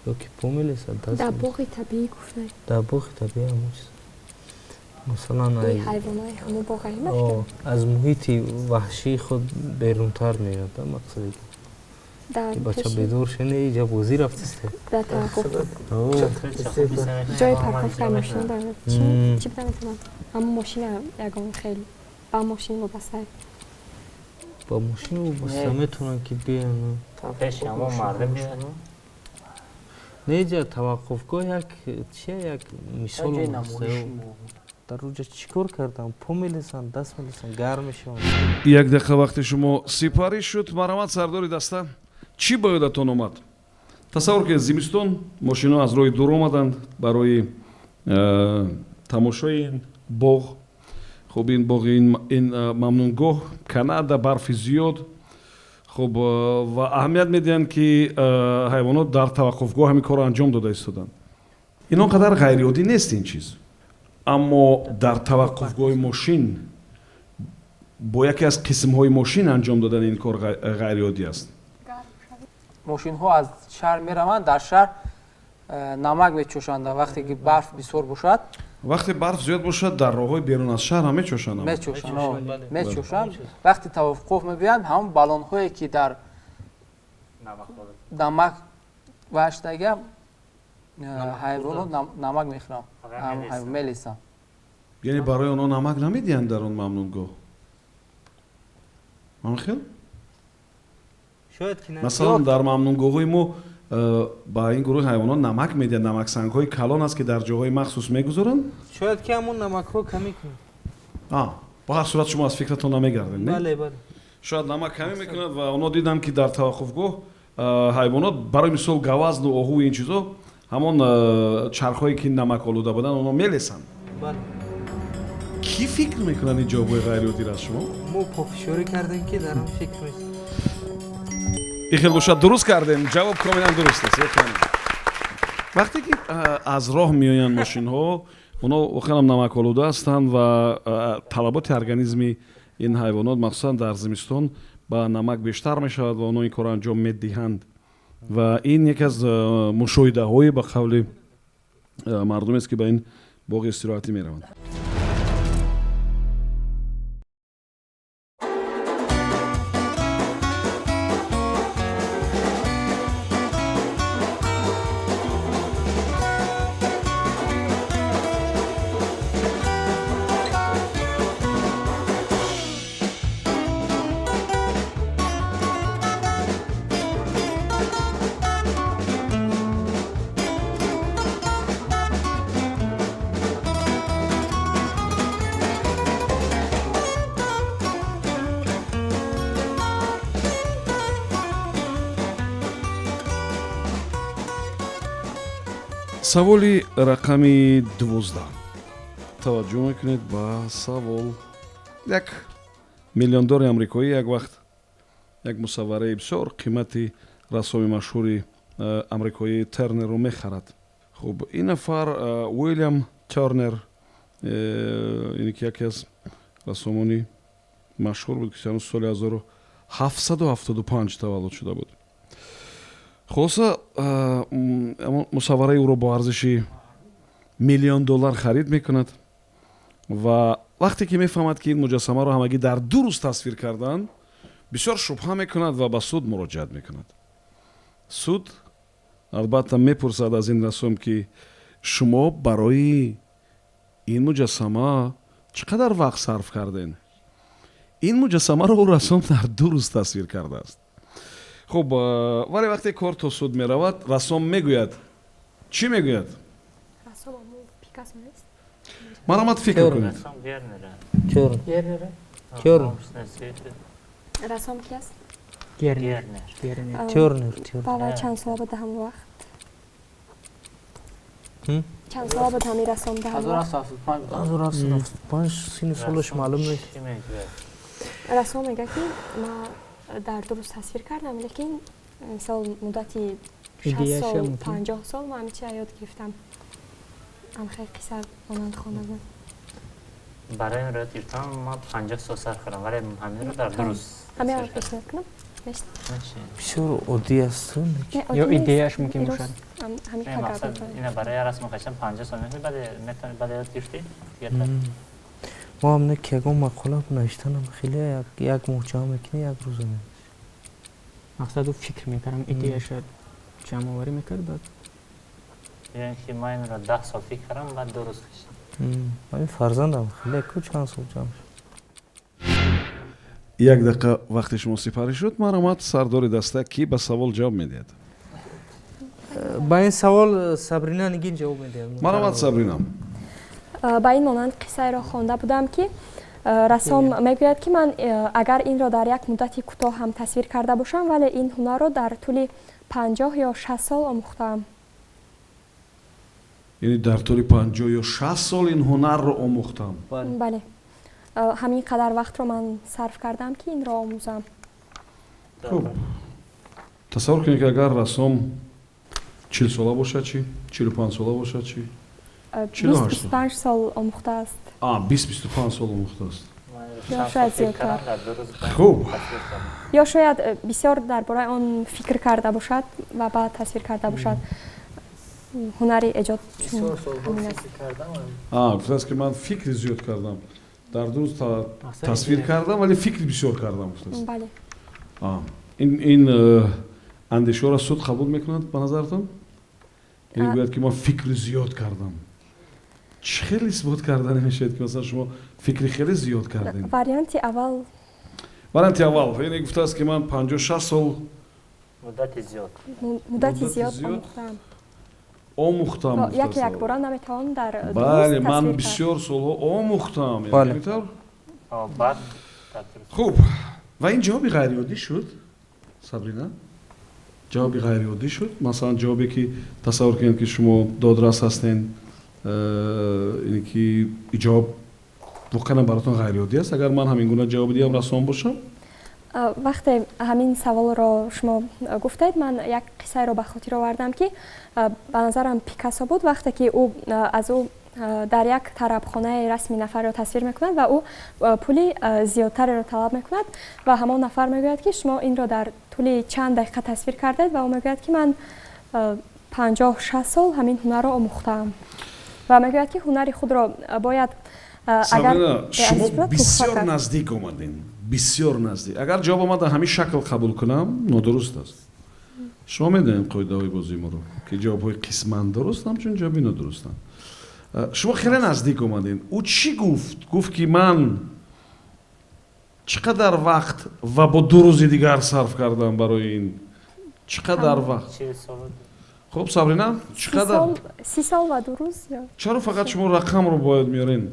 Ё ки по мелесад, даст. Дар боғи табиӣ гуфта. Дар боғи табиӣ ҳамон чиз. Масалан ҳайвонои ҳамон боғ аз муҳити ваҳшии худ берунтар меояд, мақсади ки бача бедор шуни иҷа бозӣ рафтист. Дар таваққуф ҷои парковкаи мошин дорад. Чӣ буда метавонад? Ҳамон мошина ягон хел ба мошин вобаста. Ба мошин вобаста метавонанд ки биёянд. Пеши ҳамон мардум биёянд. Не, ҷа таваққуфгоҳ як чия, як мисол. Дар рӯҷа чӣ кор кардам? По мелесанд, даст мелесанд, гарм мешаванд. Як дақиқа вақти шумо сипарӣ шуд. Марҳамат, сардори даста, чӣ ба ёдатон омад? Тасаввур кунед, зимистон, мошинҳо аз роҳи дур омаданд барои тамошои ин боғ. Хуб, ин боғи ин мамнуъгоҳ, Канада, барфи зиёд. Хуб, ва аҳамият медиҳанд, ки ҳайвонот дар таваққуфгоҳ ҳамин корро анҷом дода истоданд. Ин он қадар ғайриоддӣ нест ин чиз, аммо дар таваққуфгоҳи мошин бо яке аз қисмҳои мошин анҷом додани ин кор ғайриоддӣ аст. Мошинҳо аз шаҳр мераванд, дар шаҳр намак мечошанд, вақте ки барф бисёр бошад. Вақте барф зиёд бошад, дар роҳҳои берун аз шаҳр ҳам мечошанд. Мечошанд. Вақте таваққуф мебиёянд, ҳамон баллонҳое ки дар намак ваштага, ҳайвонот намак мехӯранд, мелесанд. Яъне барои онҳо намак намедиҳанд дар он мамнуъгоҳ? Хел, масалан, дар мамнуъгоҳҳои мо ба ин гурӯҳи ҳайвонот намак медиҳанд. Намаксангҳои калон аст, ки дар ҷоҳои махсус мегузоранд. Шояд ки ҳамон намакҳо камӣ кунад. Ба ҳар сурат, шумо аз фикратон намегардед, не? Бале, бале. Шояд намак камӣ мекунад ва онҳо диданд, ки дар таваққуфгоҳ ҳайвонот, барои мисол гавазну оҳу, ин чизо, ҳамон чархҳое ки намак олуда буданд, онҳо мелесанд. Кӣ фикр мекунанд ин ҷавобҳои ғайриоддиро аз шумо? Мо пофишорӣ кардем, ки дар он фикр мекунем. Ин хел бошад, дуруст кардем, ҷавоб комилан дуруст аст. Вақте ки аз роҳ меоянд мошинҳо, онҳо воқеан намаколуда ҳастанд ва талаботи организми ин ҳайвонот, махсусан дар зимистон, ба намак бештар мешавад ва онҳо ин корро анҷом медиҳанд. Ва ин яке аз мушоҳидаҳое, ба қавли мардумест, ки ба ин боғи истироҳатӣ мераванд. Саволи рақами 12. Таваҷҷӯҳ мекунед ба савол. Як миллиондори амрикоӣ як вақт як мусаввараи бисёр қимати рассоми машҳури амрикоӣ Тернерро мехарад. Хуб, ин нафар Уилям Тернер, ине ки яке аз рассомони машҳур буд, ки ҳанӯз соли 1775 таваллуд шуда буд. Хулоса, мусаввараи ӯро бо арзиши миллион доллар харид мекунад ва вақте ки мефаҳмад, ки ин муҷассамаро ҳамагӣ дар 2 рӯз тасвир карданд, бисёр шубҳа мекунад ва ба суд муроҷиат мекунад. Суд албатта мепурсад аз ин рассом, ки шумо барои ин муҷассама чӣ қадар вақт сарф кардем? Ин муҷассамаро ӯ рассом дар 2 рӯз тасвир кардааст. Хуб, вале вақте кор то суд меравад, рассом мегӯяд. Чӣ мегӯяд? Марҳамат, фикр кунед. Рассом ки аст? Гернер. Баба чанд сола буд ҳамон вақт? Чанд сола буд ҳамин рассом дар ҳамон вақт? 1775, синни солаш маълум нест. Рассом мегӯяд, ки ма дар 2 рӯз тасвир кардам, лекин мисол муддати 60 сол, 50 сол ман ҳамин чизро ёд гирифтам. Ам хеле қисса монанд хондам. Барои ин ёд гирифтам ман 50 сол сарф кардам, вале ҳаминро дар 2 рӯз. Ҳаминро пешниҳод кунам? Бисёр оддӣ аст. Ё идеяш мумкин бошад. Ина барои расм кашидан 50 сол мехоҳӣ, баъд метавонӣ, баъд ёд гирифтӣ. Мо ҳам не ки ягон мақола навиштанам хеле як моҳ ҷамъ мекунӣ, як рӯза менависӣ. Мақсад ӯ фикр мекардам, идеяша ҷамъоварӣ мекард, баъд Ё ки ман инро 10 сол фикр кардам, баъд 2 рӯз кашидам. Ҳамин фарзандам хеле ку чанд сол ҷамъ шуд. Як дақиқа вақти шумо сипарӣ шуд. Марҳамат, сардори даста, кӣ ба савол ҷавоб медиҳад? Ба ин савол Сабрина Нигин ҷавоб медиҳад. Марҳамат, Сабрина. Ба ин монанд қиссаеро хонда будам, ки рассом мегӯяд, ки ман агар инро дар як муддати кӯтоҳ ҳам тасвир карда бошам, вале ин ҳунарро дар тӯли 50 ё 60 сол омӯхтаам. Яъне дар тӯли 50 ё 60 сол ин ҳунарро омӯхтам. Бале, ҳамин қадар вақтро ман сарф кардам, ки инро омӯзам. Хуб, тасаввур кунед, ки агар рассом 40сола бошад чӣ, 45сола бошад чӣ? 20-25 сол омӯхтааст. 20-25 сол омӯхтааст. Ё шояд зиёдтар. Хуб. Ё шояд бисёр дар бораи он фикр карда бошад ва баъд тасвир карда бошад. Ҳунари эҷод ҳамин аст. Гуфтааст, ки ман фикри зиёд кардам, дар ду рӯз тасвир кардам, вале фикри бисёр кардам, гуфтааст. Бале. Ин андешаро суд қабул мекунад ба назаратон? Яъне гӯяд, ки ман фикри зиёд кардам, чӣ хеле исбот карда намешавад, ки масалан шумо фикри хеле зиёд кардем? Варианти аввал. Варианти аввал, яъне гуфтааст, ки ман 50-60 сол Муддати зиёд. Муддати зиёд омӯхтам. Омӯхтам. Яке якбора наметавон дар Бале, ман бисёр солҳо омӯхтам. Хуб, ва ин ҷавоби ғайриоддӣ шуд, Сабрина, ҷавоби ғайриоддӣ шуд. Масалан, ҷавобе, ки тасаввур кунед, ки шумо додрас ҳастен, ине ки ҷавоб воқеан баротон ғайриоддӣ аст, агар ман ҳамин гуна ҷавоб диҳам, рассом бошам. Вақте ҳамин саволро шумо гуфтед, ман як қиссаеро ба хотир овардам, ки ба назарам Пикассо буд, вақте ки ӯ аз ӯ дар як тарабхонаи расми нафарро тасвир мекунад ва ӯ пули зиёдтареро талаб мекунад ва ҳамон нафар мегӯяд, ки шумо инро дар тӯли чанд дақиқа тасвир кардед, ва ӯ мегӯяд, ки ман 50-60 сол ҳамин ҳунарро омӯхтаам, ва мегӯяд, ки ҳунари худро бояд агар шумо бисёр наздик омадем, бисёр наздик. Агар ҷавоб омад дар ҳамин шакл қабул кунам, нодуруст аст. Шумо медонед қоидаҳои бозии моро, ки ҷавобҳои қисман дуруст ҳамчун ҷавоби нодурустанд. Шумо хеле наздик омадем. Ӯ чӣ гуфт? Гуфт, ки ман чӣ қадар вақт ва бо 2 рӯзи дигар сарф кардам барои ин, чӣ қадар вақт? Хуб, Сабрина, чӣ қадар? 30 сол ва 2 рӯз. Чаро фақат шумо рақамро бояд меорен?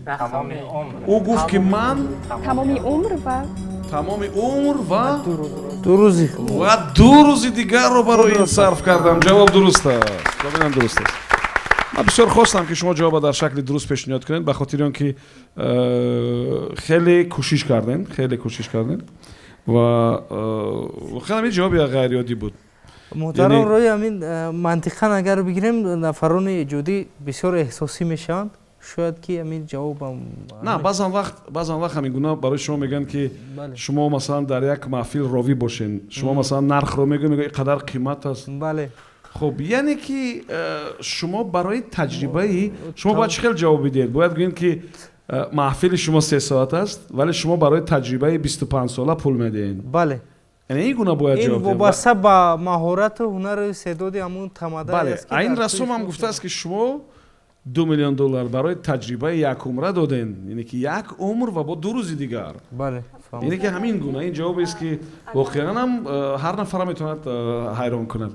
Ӯ гуфт, ки ман Тамоми умр ва Тамоми умр ва 2 рӯзи. Ва 2 рӯзи дигарро барои ин сарф кардам. Ҷавоб дуруст аст, ҷавобинам дуруст аст. Ман бисёр хостам, ки шумо ҷавобро дар шакли дуруст пешниҳод кунед, ба хотири он ки хеле кӯшиш кардем, хеле кӯшиш кардем ва воқеан ҳамин ҷавоби ғайриоддӣ буд. Муҳтарам, рӯи ҳамин мантиқан агар бигирем, нафарони эҷодӣ бисёр эҳсосӣ мешаванд, шояд ки ҳамин ҷавобам. На, баъзан вақт ҳамин гуна барои шумо мегӯянд, ки шумо масалан дар як маҳфил ровӣ бошен, шумо масалан нархро мегӯед, мегӯяд, қадар қимат аст. Хуб, яъне ки шумо барои таҷрибаи шумо бояд чӣ хел ҷавоб бидиҳед? Бояд гӯед, ки маҳфили шумо 3 соат аст, вале шумо барои таҷрибаи 25сола пул медиҳед. Бале. Яъне ин гуна бояд ин ҷавоб диҳед. Вобаста ба маҳорату ҳунару истеъдоди ҳамун тамада. Бале, ин расом ҳам гуфтааст, ки шумо 2 миллион доллар барои таҷрибаи якумра доден, яъне ки як умр ва бо 2 рӯзи дигар. Яъне ки ҳамин гуна ин ҷавобест, ки воқеан ҳам ҳар нафара метавонад ҳайрон кунад.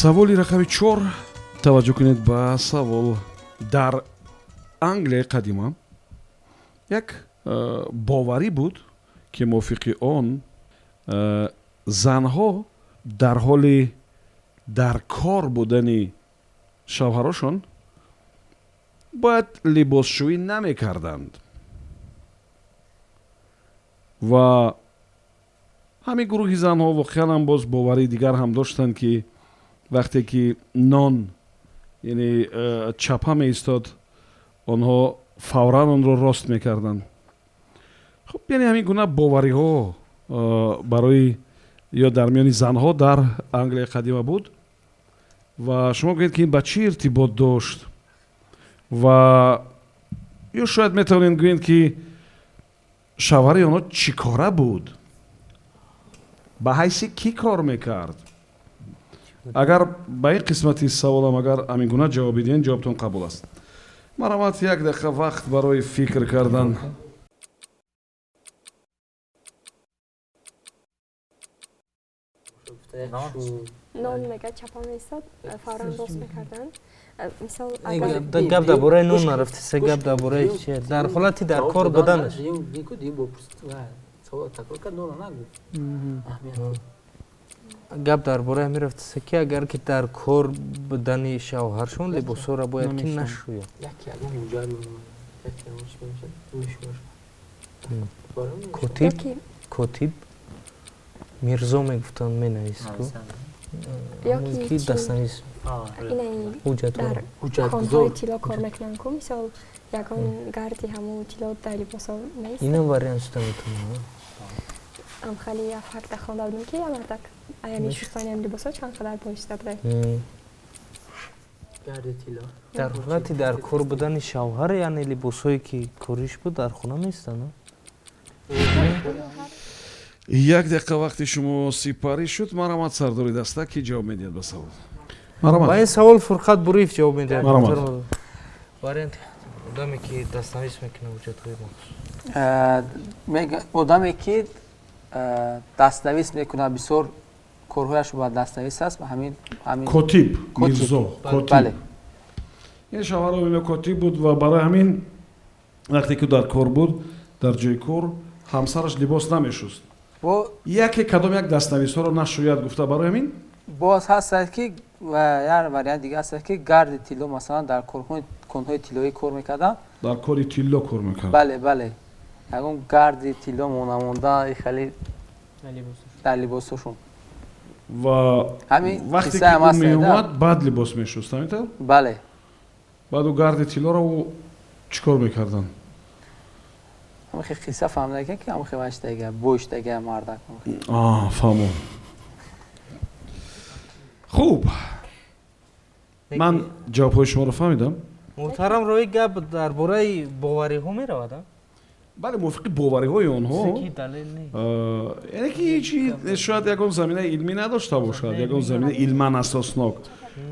Саволи рақами 4. Таваҷҷӯҳ кунед ба савол. Дар Англияи қадима як боварӣ буд, ки мувофиқи он занҳо дар ҳоли дар кор будани шавҳарошон бояд либосшӯӣ намекарданд ва ҳамин гурӯҳи занҳо воқеан ҳам боз боварии дигар ҳам доштанд, ки Вақте ки нон, яъне чапа меистод, онҳо фавран онро рост мекарданд. Хуб, яъне ҳамин гуна бовариҳо барои ё дар миёни занҳо дар Англияи қадима буд. Ва шумо гӯед, ки ин ба чӣ иртибот дошт, ва ё шояд метавонед гӯед, ки шавҳари онҳо чӣ кора буд, ба ҳайси кӣ кор мекард? Агар ба ин қисмати саволам агар ҳамин гуна ҷавоб бидиҳед, ҷавобтон қабул аст. Марҳамат, як дақиқа вақт барои фикр кардан. Нон, мега, чапа меистод, фавран рост мекарданд. Мисол, гап дар бораи нон нарафтиса, гап дар бораи чи, дар ҳолати дар кор буданаш. Савол такрор кард, нонро нагуфт. Гап дар бораи ҳамин рафтиса, ки агар ки дар кор будани шавҳаршон либосҳоро бояд ки нашӯяд. Котиб, котиб Мирзо мегуфтанд, менавист ку ки дастнавис. Ҳуҷҷатҳои тилло кор мекунанд ку, мисол, ягон гарди ҳамун тилло дар либосҳо нест. Инам вариант шуда метавонад. Амхали як факта хонда будем, ки мардак аями шустани ам либосҳо чанд қадар боиста буда. Дар ҳолати дар кор будани шавҳар, яъне либосҳое ки кориш буд, дар хона местанд. Як дақиқа вақти шумо сипарӣ шуд. Марҳамат, сардори даста, ки ҷавоб медиҳад ба савол? Ба ин савол Фурқат Буриев ҷавоб медиҳад. Вариант одаме ки дастнавис мекунад ҳуҷҷатҳои махсус. Одаме ки дастнавис мекунад, бисёр корҳояш ба дастнавис аст, ҳамин. Котиб Мирзо, котиб. Ин шавҳаро котиб буд ва барои ҳамин вақте ки дар кор буд, дар ҷои кор ҳамсараш либос намешуст, яке кадом як дастнависҳоро нашӯяд гуфта, барои ҳамин. Боз ҳастад, ки як вариант дига ҳастад, ки гарди тилло, масалан, дар конҳои тиллоӣ кор мекарданд. Дар кори тилло кор мекард. Бале, бале, ягон гарди тилло монамонда хеле дар либосҳошон. Ва вақте ки ӯ меомад, баъд либос мешуст, ҳамин тавр? Бале. Баъд ӯ гарди тиллоро ӯ чӣ кор мекарданд? Ҳамин қисса фаҳмида, ки ҳамин ваштага боиштага мардак. Фаҳмом. Хуб, ман ҷавобҳои шуморо фаҳмидам. Муҳтарам, рӯи гап дар бораи бовариҳо меравад? Бале, мувофиқи бовариҳои онҳо, яъне ки ҳечи шояд ягон заминаи илмӣ надошта бошад, ягон заминаи илман асоснок,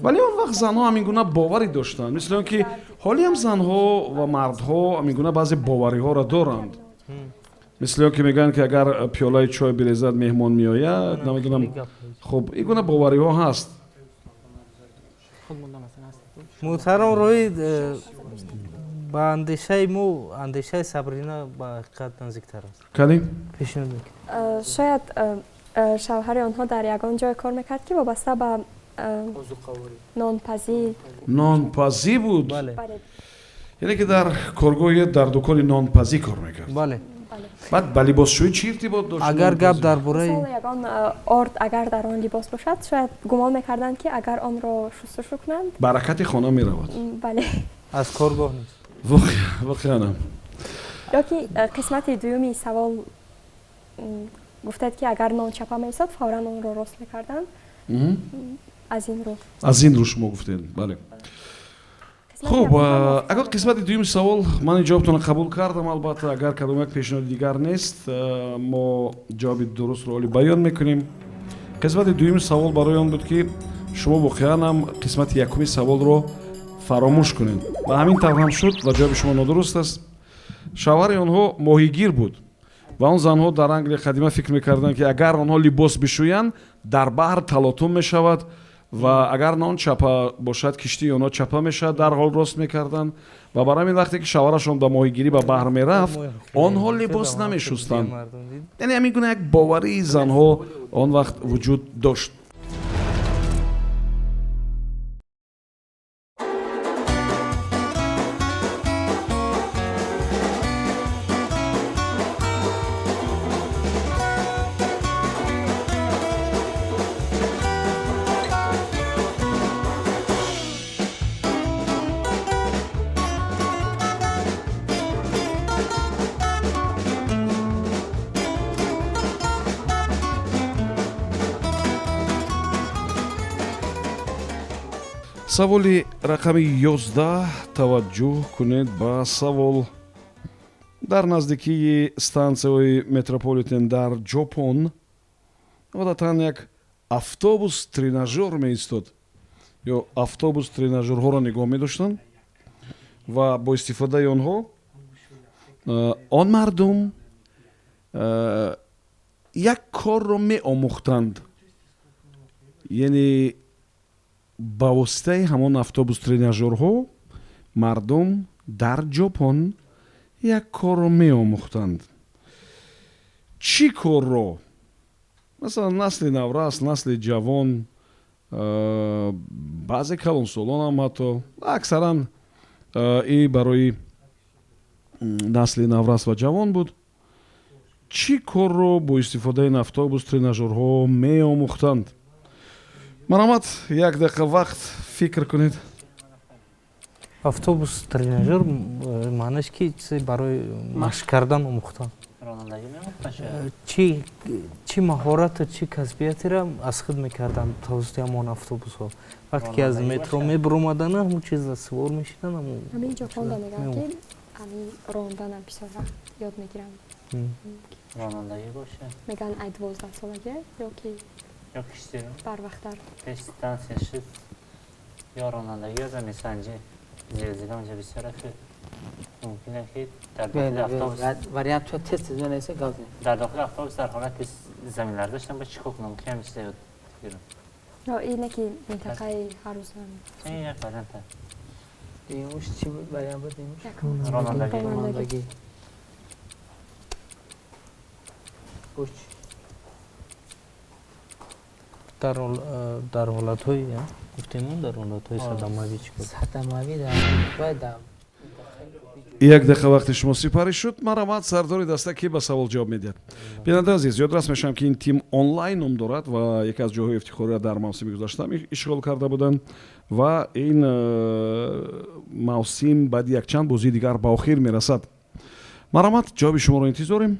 вале он вақт занҳо ҳамин гуна боварӣ доштанд, мисли он ки ҳолиам занҳо ва мардҳо ҳамин гуна баъзе бовариҳоро доранд, мисли он ки мегӯянд, ки агар пиёлаи чой бирезад, меҳмон меояд, намедонам. Хуб, ин гуна бовариҳо ҳаст. Муҳтарам, рӯи ба андешаи мо андешаи Сабрина ба ҳақиқат наздиктар аст. Кани. Пешниҳод мекунем. Шояд шавҳари онҳо дар ягон ҷой кор мекард, ки вобаста ба нонпазӣ. Нонпазӣ буд, яъне ки дар коргоҳи, дар дукони нонпазӣ кор мекард. Бале. Баъд ба либосшӯӣ чӣ иртибот дошт? Агар гап дар бораи ягон орд агар дар он либос бошад, шояд гумон мекарданд, ки агар онро шустушу кунанд, баракати хона меравад. Бале. Аз коргоҳ нест. Воқеанам. Ё ки қисмати дуюми савол гуфтед, ки агар нон чапа меистод, фавран онро рост мекарданд, аз ин рӯ. Аз ин рӯ шумо гуфтед, бале. Хуб, агар қисмати дуюми савол, ман ин ҷавобтонро қабул кардам. Албатта, агар кадом як пешниҳоди дигар нест, мо ҷавоби дурустро оли баён мекунем. Қисмати дуюми савол барои он буд, ки шумо воқеан қисмати якуми саволро фаромӯш кунед, ва ҳамин тавр ҳам шуд ва ҷавоби шумо нодуруст аст. Шавҳари онҳо моҳигир буд ва он занҳо дар Англия қадима фикр мекарданд, ки агар онҳо либос бишӯянд, дар баҳр талотум мешавад ва агар нон чапа бошад, киштии онҳо чапа мешавад, дарҳол рост мекарданд. Ва барои ҳамин вақте ки шавҳарашон ба моҳигирӣ ба баҳр мерафт, онҳо либос намешустанд. Яъне ҳамин гуна як боварии занҳо он вақт вуҷуд дошт. Саволи рақами 11. Таваҷҷӯҳ кунед ба савол. Дар наздикии стансияҳои метрополитен дар Ҷопон одатан як автобус тренажёр меистод ё автобус тренажёрҳоро нигоҳ медоштанд ва бо истифодаи онҳо он мардум як корро меомӯхтанд, яъне ба воситаи ҳамон автобус тренажёрҳо мардум дар Ҷопон як корро меомӯхтанд. Чӣ корро? Масалан, насли наврас, насли ҷавон, баъзе калонсолонам, ҳатто аксаран и барои насли наврас ва ҷавон буд. Чӣ корро бо истифодаи ин автобус тренажёрҳо меомӯхтанд? Марҳамат, як дақиқа вақт, фикр кунед. Автобус тренажёр маънаш ки чизе барои машқ кардан омӯхтан. Ронандагӣ меомӯхтан шояд. Чӣ маҳорату чӣ касбиятеро аз худ мекарданд тавассути ҳамон автобусҳо, вақте ки аз Ронандагӣ метро бошад. мебуромаданд, ҳамун чиза сувор мешиданд, ҳамун Ҳамин Ҷопонда мегӯянд, ки меомӯхт. Ҳамин ронданам бисёр вақт ёд мегиранд. Ронандагӣ бошад. Мегӯянд, ай 12-солагӣ ё ки ё киштиро барвақттар. Пеш стансия шуд, ё ронандагӣ, ё заминсанҷӣ. Зилзила онҷа бисёр аст, мумкин аст, ки дар дохили автобус Вариант то тест менависа, гап зан. Дар дохили автобус дар ҳолати заминларза шудан бояд чӣ кор кунам, мумкин ҳамин чиза ёд гирам. Ё ине ки минтақаи ҳаррӯза. Ин як вариант аст. Дуюмуш чӣ буд? Вариант буд дуюмуш? Ронандагӣ. Ронандагӣ. Бош. Дар ҳолатҳои гуфтем, дар ҳолатҳои садамавӣ чӣ кор? Садамавӣ дар бояд дар Як дақиқа вақти шумо сипарӣ шуд. Марҳамат, сардори даста, ки ба савол ҷавоб медиҳад? Бинандаи азиз, ёдрас мешавам, ки ин тим онлайн ном дорад ва яке аз ҷойҳои ифтихориро дар мавсими гузашта ишғол карда буданд ва ин мавсим баъди якчанд бозии дигар ба охир мерасад. Марҳамат, ҷавоби шуморо интизорем.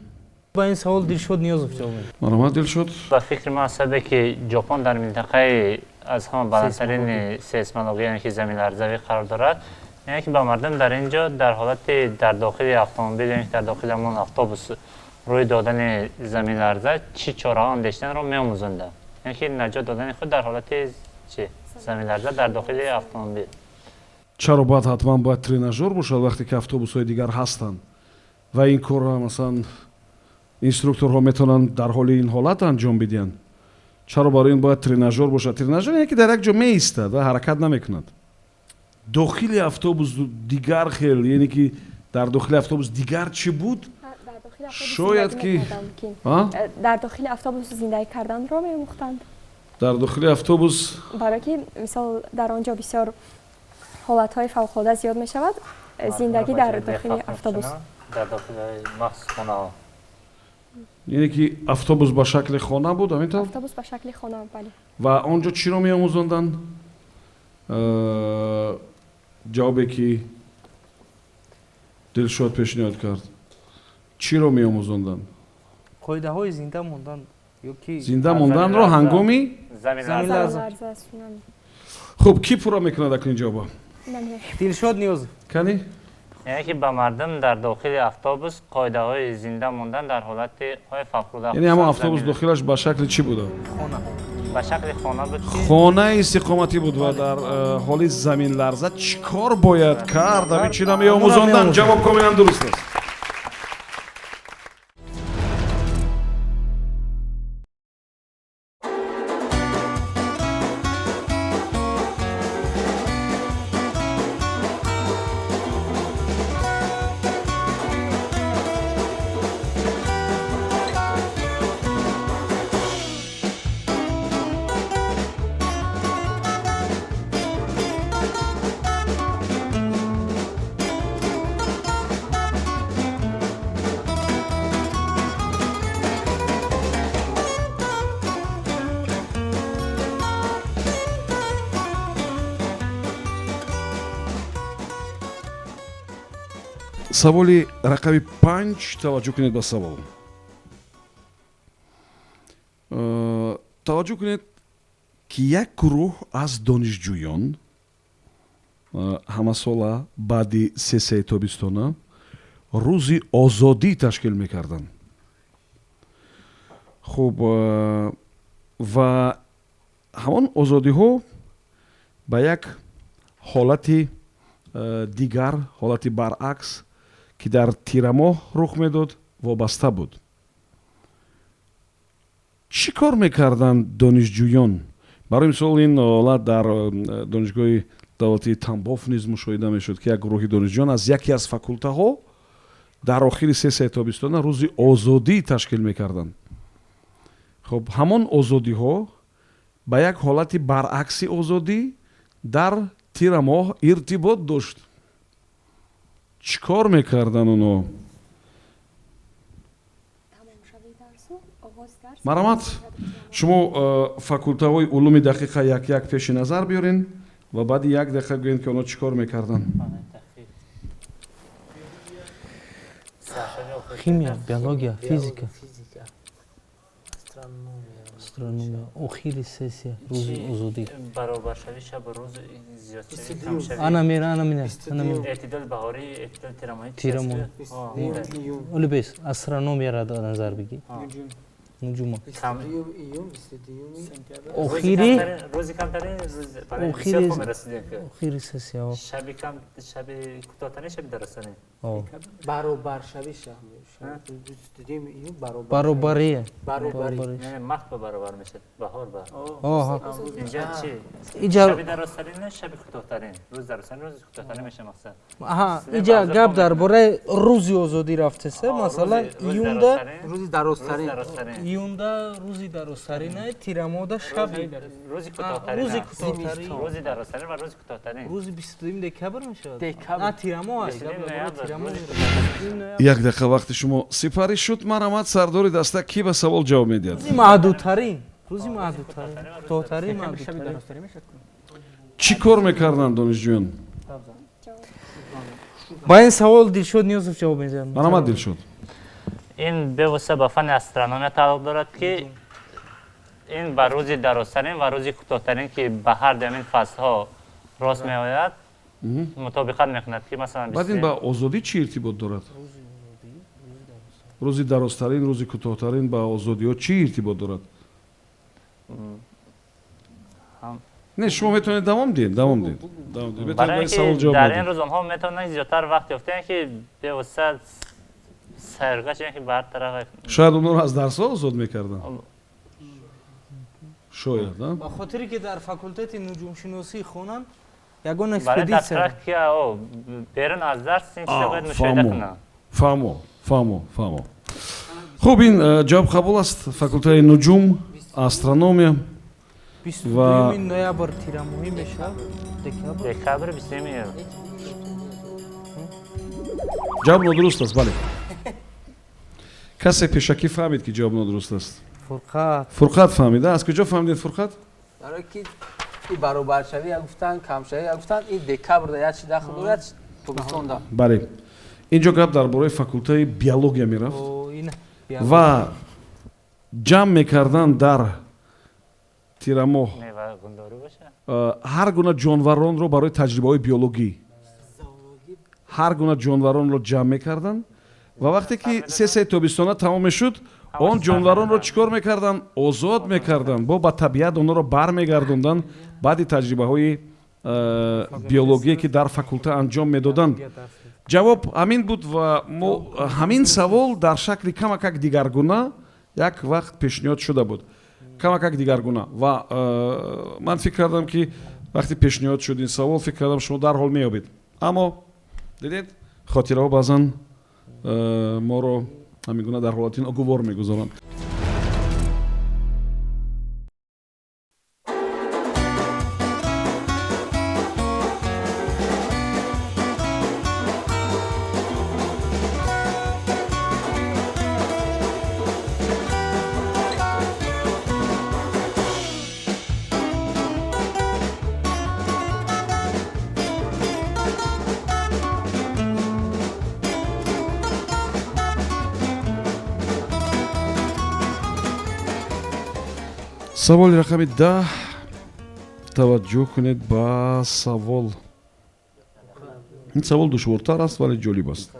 Ба ин савол Дилшод Ниёзов ҷавоб медиҳад. Марҳамат, Дилшод. Ба фикри ман, сабабе ки Ҷопон дар минтақаи аз ҳама баландтарини сейсмология, яъне ки заминларзавӣ қарор дорад, яъне ки ба мардум дар ин ҷо дар ҳолати дар дохили автомобил, яъне ки дар дохили ҳамон автобус рӯй додани заминларза чӣ чораҳо андешиданро меомӯзонданд, яъне ки наҷот додани худ дар ҳолати чи заминларза дар дохили автомобил. Чаро бояд ҳатман бояд тренажёр бошад, вақте ки автобусҳои дигар ҳастанд ва ин корро, масалан, инструкторҳо метавонанд дар ҳоли ин ҳолат анҷом бидиҳанд? Чаро барои ин бояд тренажёр бошад? Тренажёр яке дар як ҷо меистад ва ҳаракат намекунад. Дохили автобус дигар хел, яъне ки дар дохили автобус дигар чӣ буд? Шояд ки Дар дохили автобус зиндагӣ карданро меомӯхтанд. Дар дохили автобус. Барое ки, мисол, дар он ҷо бисёр ҳолатҳои фавқулода зиёд мешавад, зиндагӣ дар дохили автобус. Дар дохили махсус хонаҳо. Яъне ки автобус ба шакли хона буд, ҳамин тавр? Автобус ба шакли хона, бале. Ва он ҷо чиро меомӯзонданд? Ҷавобе ки Дилшод пешниҳод кард, чиро меомӯзонданд? Қоидаҳои зинда мондан ё ки Зинда монданро ҳангоми заминларза. Хуб, кӣ пурра мекунад акнун ҷавоба? Дилшод Ниёзов. Кани. Яъне ки ба мардум дар дохили автобус қоидаҳои зинда мондан дар ҳолати ҳои фавқулода. Яъне ҳамон автобус дохилаш ба шакли чӣ буда? Хона. Ба шакли хона буд ки Хонаи истиқоматӣ буд ва дар ҳоли заминларза чӣ кор бояд кард, ҳамин чиро меомӯзонданд. Ҷавоб комилан дуруст аст. Саволи рақами 5. Таваҷҷӯҳ кунед ба савол. Таваҷҷӯҳ кунед, ки як гурӯҳ аз донишҷӯён Ҳамасола баъди сессияи тобистона рӯзи озодӣ ташкил мекарданд. Хуб, ва ҳамон озодиҳо ба як ҳолати дигар, ҳолати баръакс, ки дар тирамоҳ рух медод, вобаста буд. Чӣ кор мекарданд донишҷӯён? Барои мисол, ин ҳолат дар Донишгоҳи давлатии Тамбов низ мушоҳида мешуд, ки як гурӯҳи донишҷӯён аз яке аз факултаҳо дар охири сессияи тобистона рӯзи озодӣ ташкил мекарданд. Хуб, ҳамон озодиҳо ба як ҳолати баръакси озодӣ дар тирамоҳ иртибот дошт. Чӣ кор мекарданд онҳо? Марҳамат, шумо факултаҳои улуми дақиқа як як пеши назар биёрен ва баъди як дақиқа гӯед, ки онҳо чӣ кор мекарданд. Химия, биология, физика, астрономия. Охири сессия, рӯзи озодӣ. Баробаршавӣ шабу рӯз, зиёдшавӣ, камшавӣ. Ана мера, ана мина, ана мина. Эътидоли баҳорӣ, эътидоли тирамоҳӣ. Тирамоҳ. Оли бес, астрономияро дар назар бигир. Нуҷума. Охири рӯзи камтарин, охири сессия. Шаби кам, шаби кӯтоҳтарин, шаби дарозтарин. Баробаршавӣ. Баробария. Маҳд ба баробар мешад, баҳор ба. Инҷа чи? Иҷа шаби дарозтарин, шаби кӯтоҳтарин, рӯз дарозтарин, рӯзи кӯтоҳтарин меша мақсад. Аҳа, иҷа гап дар бораи рӯзи озодӣ рафтеса. Масалан, июнда рӯзи дарозтарин, июнда рӯзи дарозтарина, тирамоҳда шаби рӯзи кӯтоҳтарин, рӯзи кӯтоҳтарин, рӯзи дарозтарин ва рӯзи кӯтоҳтарин. Рӯзи 22-юми декабр мешавад. На, тирамоҳ. Як дақиқа вақти шумо сипарӣ шуд. Марҳамат, сардори даста, кӣ ба савол ҷавоб медиҳад? Рӯзи маъдудтарин, рӯзи маъдудтарин, кӯтоҳтарин. Чӣ кор мекарданд донишҷӯён? Ба ин савол Дилшод Ниёзов ҷавоб медиҳад. Марҳамат, Дилшод. Ин бевосита ба фанни астрономия тааллуқ дорад, ки ин ба рӯзи дарозтарин ва рӯзи кӯтоҳтарин, ки ба ҳар ду ҳамин фаслҳо рост меояд, мутобиқат мекунад, ки масалан Баъд ин ба озодӣ чӣ иртибот дорад? Рӯзи дарозтарин, рӯзи кӯтоҳтарин ба озодиҳо чӣ иртибот дорад? Не, шумо метавонед давом диҳед, давом диҳед. Барои ки дар ин рӯз онҳо метавонанд зиёдтар вақт ёфтаанд, ки бевосита сайргашт, ки ба ҳар тараф. Шояд онҳоро аз дарсҳо озод мекарданд, шояд. Ба хотире ки дар факултети нуҷумшиносӣ хонанд, ягон экспедитсия. Практика берун аз дарс ин чиза бояд мушоҳида кунанд. Фаҳмо, фаҳмо, фаҳмо. Хуб, ин ҷавоб қабул аст. Факултаи нуҷум, астрономия. 22 ноябр тирамоҳӣ мешавад. Декабр, 22 июл. Ҷавоб нодуруст аст. Бале, касе пешакӣ фаҳмид, ки ҷавоб нодуруст аст? Фурқат. Фурқат фаҳмида. Аз куҷо фаҳмидед, Фурқат? Барои ки и баробаршавӣ як гуфтанд, камшавӣ як гуфтанд, и декабрда як чи дахл дорад, тобистонда. Бале, инҷо гап дар бораи факултаи биология мерафт ва ҷамъ мекарданд дар тирамоҳ ҳар гуна ҷонваронро барои таҷрибаҳои биологӣ. Ҳар гуна ҷонваронро ҷамъ мекарданд ва вақте ки сессияи тобистона тамом мешуд, он ҷонваронро чӣ кор мекарданд? Озод мекарданд, бо ба табиат онҳоро бармегардонданд баъди таҷрибаҳои биологие, ки дар факулта анҷом медоданд. Ҷавоб ҳамин буд ва мо ҳамин савол дар шакли камакак дигаргуна як вақт пешниҳод шуда буд, камакак дигаргуна. Ва ман фикр кардам, ки вақте пешниҳод шуд ин савол, фикр кардам, шумо дарҳол меёбед. Аммо дидед, хотираҳо баъзан моро ҳамин гуна дар ҳолати ногувор мегузоранд. Саволи рақами 10. Таваҷҷӯҳ кунед ба савол. Ин савол душвортар аст, вале ҷолиб аст.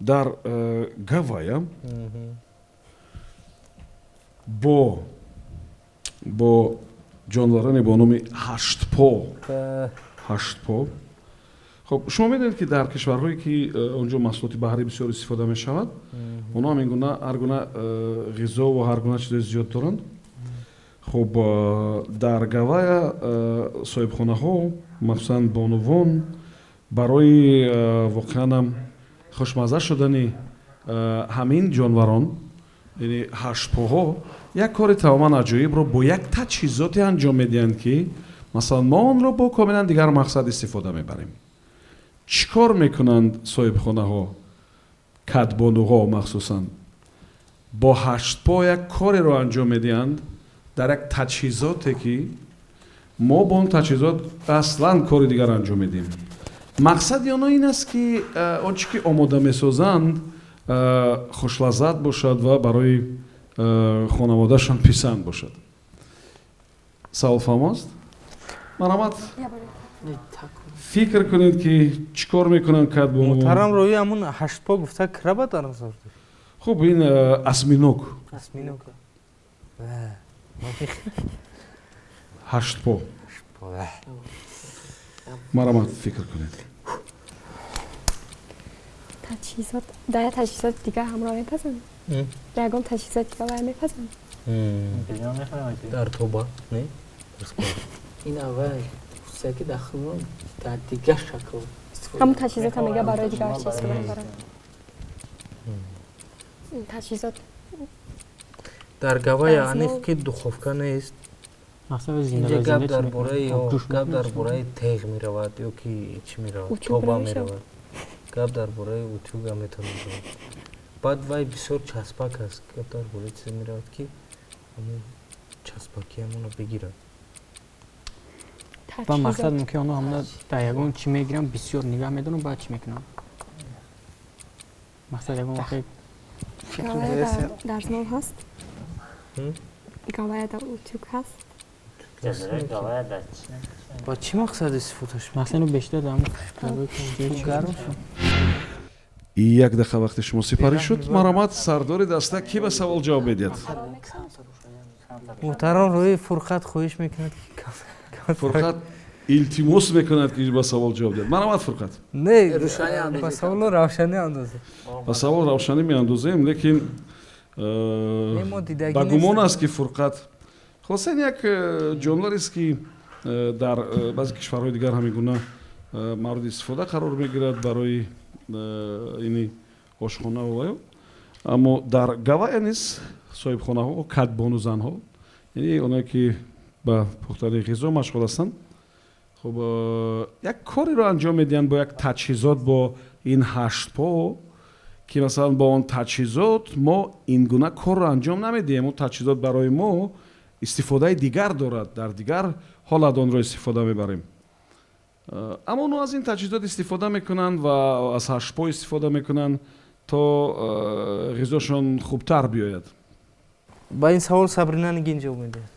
Дар Гавайя бо ҷонвароне бо номи ҳаштпо, ҳаштпо. Хуб, шумо медонед, ки дар кишварҳое, ки он ҷо маҳсулоти баҳрӣ бисёр истифода мешавад, онҳо ҳам ин гуна ҳар гуна ғизо ва ҳар гуна чизои зиёд доранд. Хуб, дар Гавайя соҳибхонаҳо, махсусан бонувон, барои воқеанам хушмазза шудани ҳамин ҷонварон, яъне ҳаштпоҳо, як кори тамоман аҷоибро бо як таҷҳизоте анҷом медиҳанд, ки масалан мо онро бо комилан дигар мақсад истифода мебарем. Чӣ кор мекунанд соҳибхонаҳо, кадбонуҳо махсусан? Бо ҳаштпо як кореро анҷом медиҳанд дар як таҷҳизоте, ки мо бо он таҷҳизот аслан кори дигар анҷом медиҳем. Мақсади онҳо ин аст, ки он чӣ ки омода месозанд, хушлаззат бошад ва барои хонаводаашон писанд бошад. Савол фаҳмост? Марҳамат, фикр кунед, ки чӣ кор мекунанд кадбонуҳо. Муҳтарам Роӣ, ҳамун ҳаштпо гуфта, краба дар назар доред? Хуб, ин осьминог. Осьминог. Ҳаштпо. Марҳамат, фикр кунед. Таҷҳизот, дар як таҷҳизоти дигар ҳамроҳ мепазанд, дар ягон таҷҳизоти дигар вай мепазанд. Дар тоба не? Ин аввал хусусия, ки дар худмон дар дигар шакл истифода. Ҳамун таҷҳизота мега, барои дигар чиз истифода мебаранд таҷҳизот. Дар Гавайя аниқ ки духовка нест. Инҷа гап дар бораи, гап дар бораи теғ меравад ё ки чӣ меравад, тоба меравад, гап дар бораи утюга метавонад равад. Баъд вай бисёр часпак аст. Гап дар бораи чизе меравад, ки ҳамун часпакӣ ҳамонро бигирад. Ба мақсад мумкин онҳо ҳамона дар ягон чӣ мегиранд, бисёр нигаҳ медоранд, баъд чӣ мекунанд, мақсад ягон вақте. Дарзмол ҳаст, Гавайя дар утюг ҳаст. Ба чӣ мақсад истифодаш? Мақсад бештар дар гарм. Як дақиқа вақти шумо сипарӣ шуд. Марҳамат, сардори даста, кӣ ба савол ҷавоб медиҳад? Муҳтарам Роӣ, Фурқат хоҳиш мекунад, ки Фурқат илтимос мекунад, ки ба савол ҷавоб диҳад. Марҳамат, Фурқат. Не, ба саволо равшанӣ андозем. Ба савол равшанӣ меандозем, лекин ба гумон аст, ки Фурқат, хулоса, ин як ҷонварест, ки дар баъзе кишварҳои дигар ҳамин гуна мавриди истифода қарор мегирад барои ини ошхона ва, аммо дар Гавайя низ соҳибхонаҳо, кадбону занҳо, яъне оное ки ба пухтани ғизо машғул ҳастанд, хуб, як кореро анҷом медиҳанд бо як таҷҳизот, бо ин ҳаштпо, ки масалан бо он таҷҳизот мо ин гуна корро анҷом намедиҳем. Он таҷҳизот барои мо истифодаи дигар дорад, дар дигар ҳолат онро истифода мебарем, аммо онҳо аз ин таҷҳизот истифода мекунанд ва аз ҳаштпо истифода мекунанд, то ғизошон хубтар биёяд. Ба ин савол Сабрина Нигин ҷавоб медиҳад.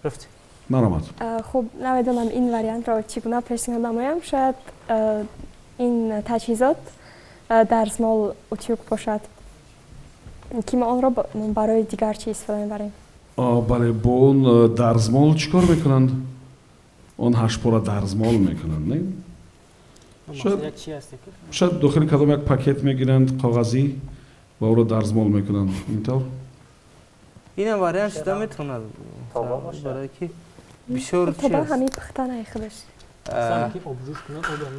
Рафтем. Марҳамат. Хуб, намедонам, ин вариантро чӣ гуна пешниҳод намоям. Шояд ин таҷҳизот дарзмол, утюг бошад, ки мо онро барои дигар чӣ истифода мебарем. Бале, бо он дарзмол чӣ кор мекунанд? Он ҳаштпора дарзмол мекунанд, не? Шояд дохили кадом як пакет мегиранд коғазӣ ва ӯро дарзмол мекунанд, ин тавр. Инам вариант шуда метавонад, барое ки бисёр тоба ҳамин пухтанаи худаш.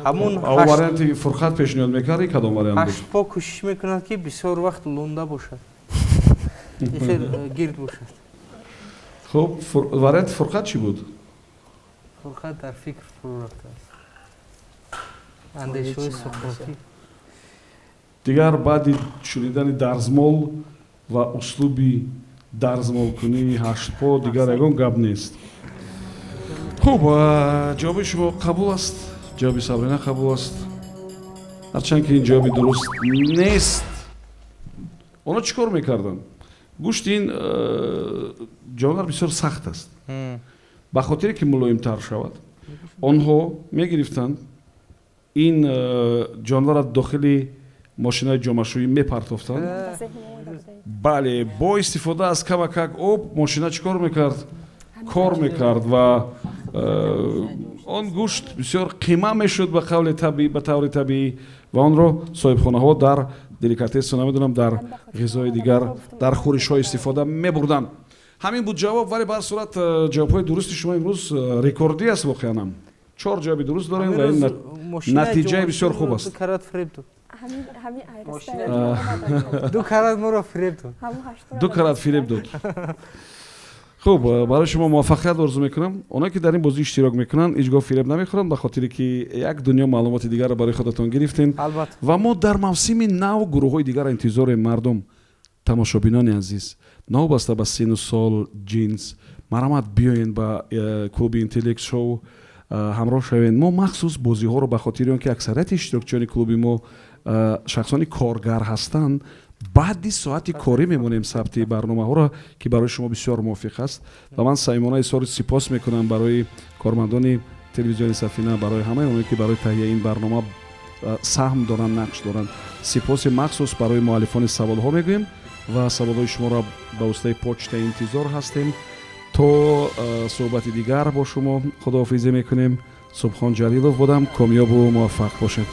Ҳамун варианти Фурқат пешниҳод мекард, кадом вариант буд? Ҳаштпо кӯшиш мекунад, ки бисёр вақт лунда бошад, хел гирд бошад. Хуб, варианти Фурқат чӣ буд? Фурқат дар фикр фурӯ рафтааст, андешаҳои суқротӣ. Дигар баъди шунидани дарзмол ва услуби дарзмолкунии ҳаштпо дигар ягон гап нест. Хуб, ҷавоби шумо қабул аст, ҷавоби Сабрина қабул аст, ҳарчанд ки ин ҷавоби дуруст нест. Онҳо чӣ кор мекарданд? Гӯшти ин ҷонвар бисёр сахт аст. Ба хотире ки мулоимтар шавад, онҳо мегирифтанд, ин ҷонварро дохили мошинаи ҷомашӯӣ мепартофтанд. Бале, бо истифода аз камакак об мошина чӣ кор мекард? Кор мекард ва он гӯшт бисёр қима мешуд, ба қавли табиӣ, ба таври табиӣ, ва онро соҳибхонаҳо дар деликатесу, намедонам, дар ғизои дигар, дар хӯришҳо истифода мебурданд. Ҳамин буд ҷавоб, вале ба ҳар сурат ҷавобҳои дурусти шумо имрӯз рекордӣ аст. Воқеанам чор ҷавоби дуруст дорем ва ин натиҷаи бисёр хуб аст. Ду карат моро фиреб дод. Ду карат фиреб дод. Хуб, барои шумо муваффақият орзу мекунам. Оное ки дар ин бозӣ иштирок мекунанд, ҳеҷ гоҳ фиреб намехӯранд, ба хотире ки як дунё маълумоти дигарро барои худатон гирифтем. Ва мо дар мавсими нав гурӯҳҳои дигарро интизорем. Мардум, тамошобинони азиз, новобаста ба сину сол, ҷинс, марҳамат, биёен ба клуби Интеллект Шоу ҳамроҳ шавед. Мо махсус бозиҳоро ба хотири он ки аксарияти иштирокчиёни клуби мо шахсони коргар ҳастанд, баъди соати корӣ мемонем сабти барномаҳоро, ки барои шумо бисёр мувофиқ аст. Ва ман самимона изҳори сипос мекунам барои кормандони телевизиони Сафина, барои ҳамаи оное ки барои таҳияи ин барнома саҳм доранд, нақш доранд. Сипоси махсус барои муаллифони саволҳо мегӯем ва саволҳои шуморо ба воситаи почта интизор ҳастем. То суҳбати дигар бо шумо худоҳофизӣ мекунем. Субҳон Ҷалилов будам. Комёбу муваффақ бошед.